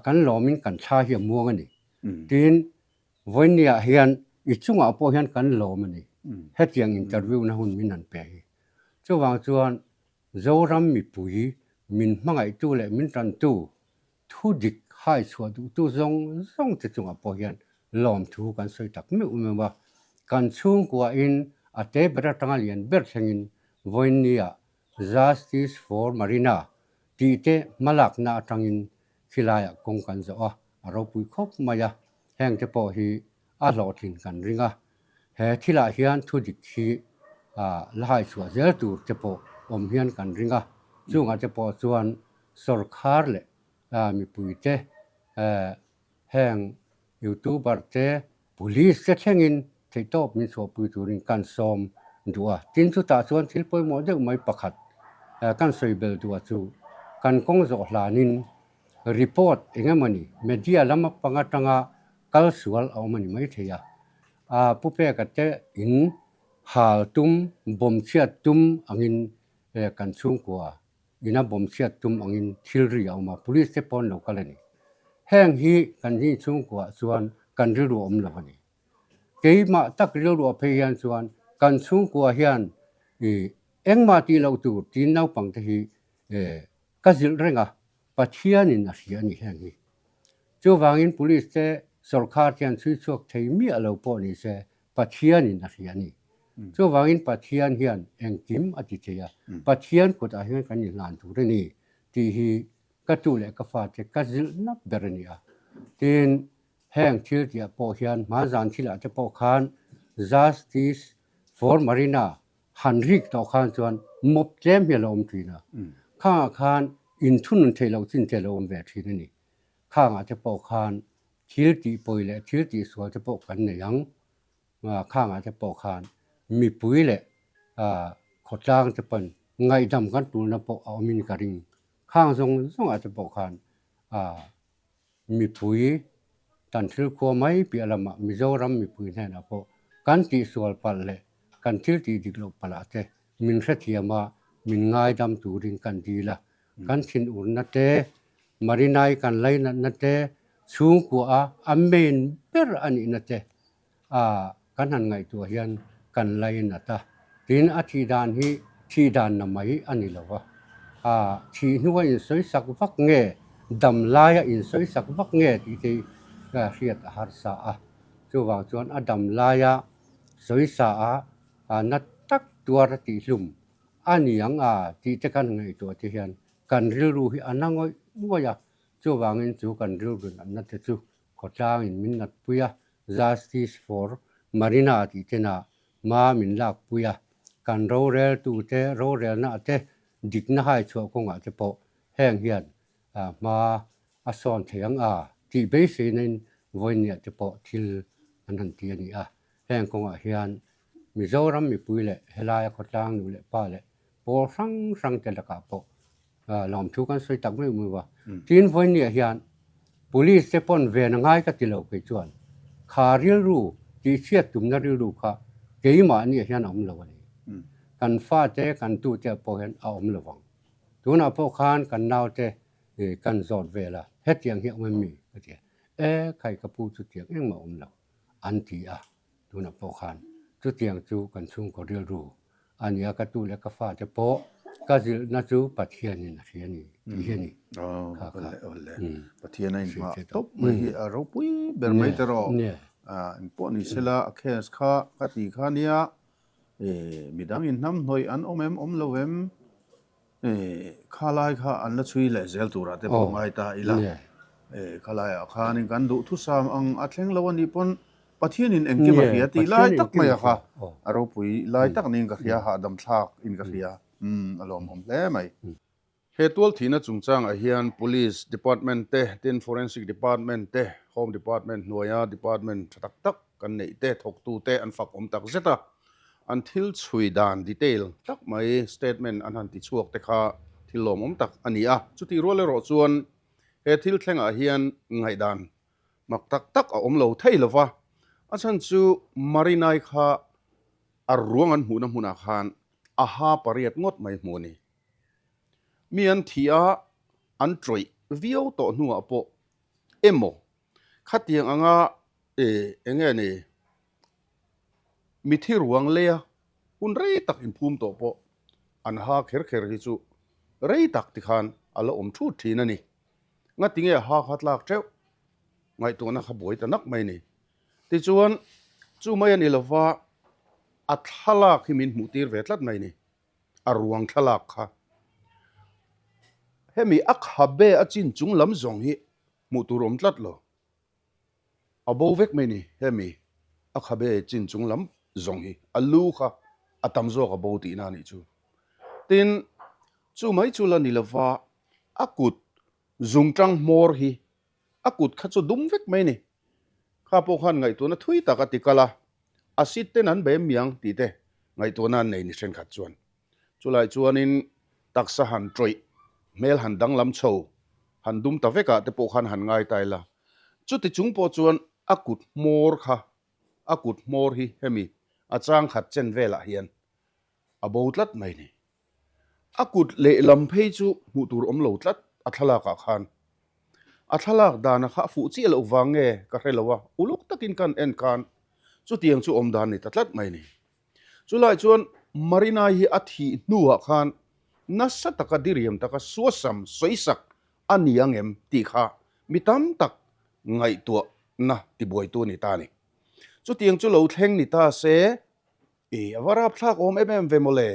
kan lawmin kan thla hi a muang a ni. Tin, vawinia hian i chungah pawh hian kan lawm a ni, hetiang interview na hun min han pe hi. Chuvang chuan Zoram mipui min hmangaihtu leh min tantu Thu dik hai chhuah duhtu zawng zawng te chungah pawh hian lawmthu kan sawi tak meuh meuh a, kan chhungkuain a te ber atanga lian ber thlengin vawiinniah Justice for Marina tih te hmalakna atangin khilaiah kawng kan zawh a, a ropui khawp mai a, heng te pawh hi a hlawhtlin kan ring a, he thilah hian thu dik hi la hai chhuah zel tur te pawh awm hian kan ring a, chungah te pawh chuan Sorkar leh mipuite heng youtuber te police te thlengin theihtawp min chhuahpui turin kan sawm duh a. Tin chutah chuan thil pawimawh deuh mai pakhat kan sawi bel duh a chu kan kawng zawh hlanin report eng emawni media lam pang atanga kal sual a awm a ni maithei a. Pu Peka te in hal tum bawm chhiat tum angin kan chhungkua ina bawm chhiat tum angin thil ri a awm a, police te pawh an lo kal a ni. Heng hi kan hi chhungkuah chuan kan rilru a awm lo a ni. Keimah tak rilru a phei hian chuan kan chhungkua hian ih engmah tih loh tur tiin naupang te hi ka zilh reng a, Pathianin a hria a ni heng hi. Chuvangin police te sawrkhar te hian chhui chhuak thei miah lo pawh ni se Pathianin a hria a ni. Chuvangin Pathian hian engkim a ti thei a, Pathian kutah hian kan inhlan tur a ni tih hi ka tu leh ka fate ka zilh nap ber a ni a. Tin, heng thil tihah pawh hian hmanzan thilah te pawh khan Justice for Marina han rik tawh khan chuan mawp tlem hi a lo awm thin a. Khangah khan inthunun theih loh chin te a lo awm ve thin a ni. Khangah te pawh khan thil tih pawi leh thil tih sual te pawh kan nei ang. Khangah te pawh khan mipui leh khawtlang te pawn ngaihdam kan tulna pawh a awmin ka ring. Khang zawng zawngah te pawh khan mipui tan thil khua mai piah lamah Mizoram mipui hnenah pawh kan tihsual palh leh kan thil tih dik loh palh ah te min hrethiam a, min ngaidam turin kan dil a. Kan thinurna te Marinai kan lainatna te, chhungkua a a main ber a nihna te a kan han ngaihtuah hian kan lainat a. Tin, a thih dan hi thih dan na mai a ni lo va, a thih hnua insawisak vak nge, dam laia insawisak vak nge tih te hi hriat a harsa a. Chuvang chuan a dam laia sawisa a na tak tuar a tihhlum a ni ang a tih te kan ngaihtuah te hian kan rilru hi a na ngawih ngawih a. Chuvangin chu kan rilru natna te chu khawtlangin min natpui a, Justice for Marina tih tena hma min lakpui a, kan roreltute rorelna te dikna hai chhuah kawngah te pawh heng hian hma a sawn thei ang a tih beiseinain vawinia te pawh thil an han ti a ni a. Heng kawngah hian Mizoram mipui leh helaia khawtlang nu leh pa leh pawl hrang hrang te lakah pawh lawmthu kan sawi tak meuh meuh a. Tin, vawinia hian Police te pawn ven a ngai ka ti lo kei chuan kha rilru tihchhiat tumna rilru kha keimahniah hian a awm lo a ni. Kan fate kan tute pawh hian a awm lo vang. Tunah pawh khan kan naute kan zawt vel a, hetiang hi a awm em mi? ka ti a. E, khai ka pu chutiang engmah a awm lo an ti a. Tunah pawh khan chutiang chu kan chhungkaw rilru a ni a, ka tu leh ka fate pawh ka zilhna chu Pathianin a hria a ni tih hi a ni. Kha kha. Pathian a inhmah tawp mai hi a ropui ber mai te rawh. Engpawh ni sela a case kha ka ti kha nia midang inhnam hnawih an awm em awm lo em? Khalai kha an la chhui leh zel turah te pawh ngai ta ila. Khalaiah khanin kan duhthusam ang a thleng lo a nih pawn Pathianin engkim a hria tih lai tak mai a kha a ropui lai tak niin ka hria, hahdam thlak in ka hria. A lawmawm hle mai. He tualthihna chungchangah hian Police Department te, tin Forensic Department te, Home Department hnuaia department tha tak tak kan neih te, thawktute an fak awm tak zet a. An thil chhui dan detail tak mai statement an han ti chhuak te kha thil lawmawm tak a ni a. Chutih rual erawh chuan he thil thlengah hian ngaihdan mak tak tak a awm lo thei lo va, a chhan chu Marinai kha a ruang an hmuhna hmunah khan a ha pariat ngawt mai hmu a ni. Mi an thih a, an tawih viau tawh hnuah pawh emaw khatiang anga eng nge ni mithi ruang leia hun rei tak inphum tawh pawh an ha kher kher hi chu rei tak tikhan a la awm thut thin a ni. Ngati nge ha kha tlak teuh? Ngaihtuahna kha buai ta nak mai ni. Tichuan, chu mai a ni lova, a thlalak hi min hmuh tir ve tlat mai ni. A ruang thlalak kha. Hemi a khabe a chin chung lam zawng hi hmuh tur awm tlat lo. A bo vek mai ni hemi a khabe chin chung lam zawng hi a lu kha a tam zawk a bo tihna a nih chu. Tin, chu mai chu la ni lova a kut zungtang hmawr hi a kut kha chu dum vek mai ni. Kha pawh khan ngaihtuahna thui tak a ti kal a, a sit ten an bem miang tih te ngaihtuahna an nei ni thenkhat chuan. Chulai chuanin taksa han tawih, hmel han danglam chho, han dum ta vekah te pawh khan han ngai ta ila. Chuti chung pawh chuan a kut hmawr kha, a kut hmawr hi hemi a chang khat chen velah hian a bo tlat mai ni. A kut lehlam phei chu hmuh tur awm lo tlat a thlalakah khan. A thlalak dana kha a fuh chiah loh vang nge ka hre lo a, uluk takin kan en khan chutiang chu awm dan ni ta tlat mai ni. Chulai chuan Marinai hi a thih hnuah khan nasa taka diriam taka suasam sawisak a ni ang em tih kha mi tam tak ngaihtuahna tibuaitu a ni ta a ni. Chutiang chu lo thleng ni ta se, i a va rapthlak awm em em ve mawle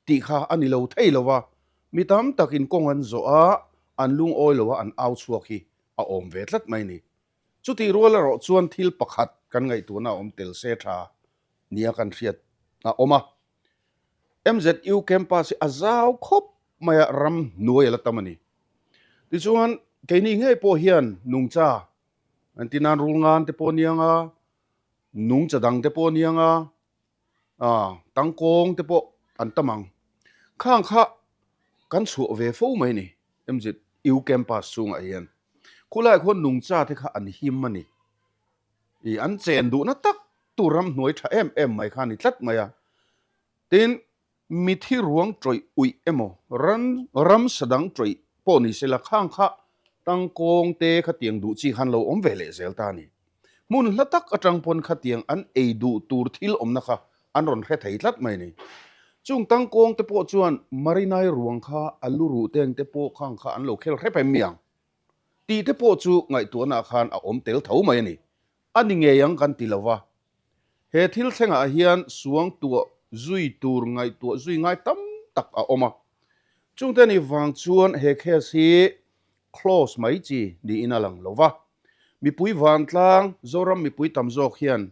tih kha a ni lo thei lo va, mi tam takin kawng an zawh a, an lungawi lo a an au chhuak hi a awm ve tlat mai ni. Chutih rual erawh chuan thil pakhat kan ngaihtuahna a awm tel se tha nia kan hriat a awm a. MZU campus hi a zau khawp mai a, ram hnuai a la tam a ni. Tichuan, keini ngei pawh hian nungcha an ti nan rul ngan te pawh a niang a, nungcha dang te pawh a niang a, tangkawng te pawh an tam ang. Khang kha kan chhuah ve fo mai a ni MZU campus chhungah hian. Khulaiah khuan nungcha te kha an him a ni. Ih an chen duhna tak tur ramhnuai tha em em mai kha a ni tlat mai a. Tin, mithi ruang tawih uih emaw ran ramsa dang tawih pawh ni sela khang kha tangkawng te khatiang duh chi khan lo awm ve leh zel ta a ni. Hmun hla tak atang pawn khatiang an ei duh tur thil awmna kha an rawn hre thei tlat mai a ni. Chung tangkawng te pawh chuan Marinai ruang kha a lu ruh teng te pawh khang kha an lo khel hrep em mi ang? Tih te pawh chu ngaihtuahnaah khan a awm tel tho mai a ni. A ni ngei ang kan ti lo va. He thil thlengah hian suang tuah zui tur ngaihtuah zui ngai tam tak a awm a. Chungte ni vang chuan he case hi close mai chi niin a lang lo va. Mipui vantlang, Zoram mipui tam zawk hian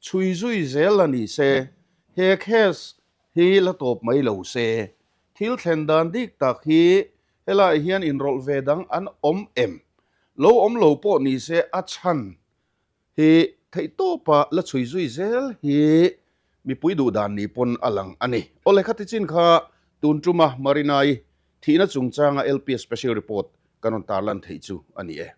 chhui zui zel la ni se, he case hi la tawp mai lo se. Thil thlen dan dik tak hi helaiah hian inrawlh ve dang an awm em? Lo awm lo pawh ni se a chhan hi theihtawpa la chhui zui zel hi mipui duh dan ni pawn a lang a ni. Awle khati chin kha tun tuma Marina-i thihna chungchanga LPS Special Report kan rawn tarlan theih chu a ni e.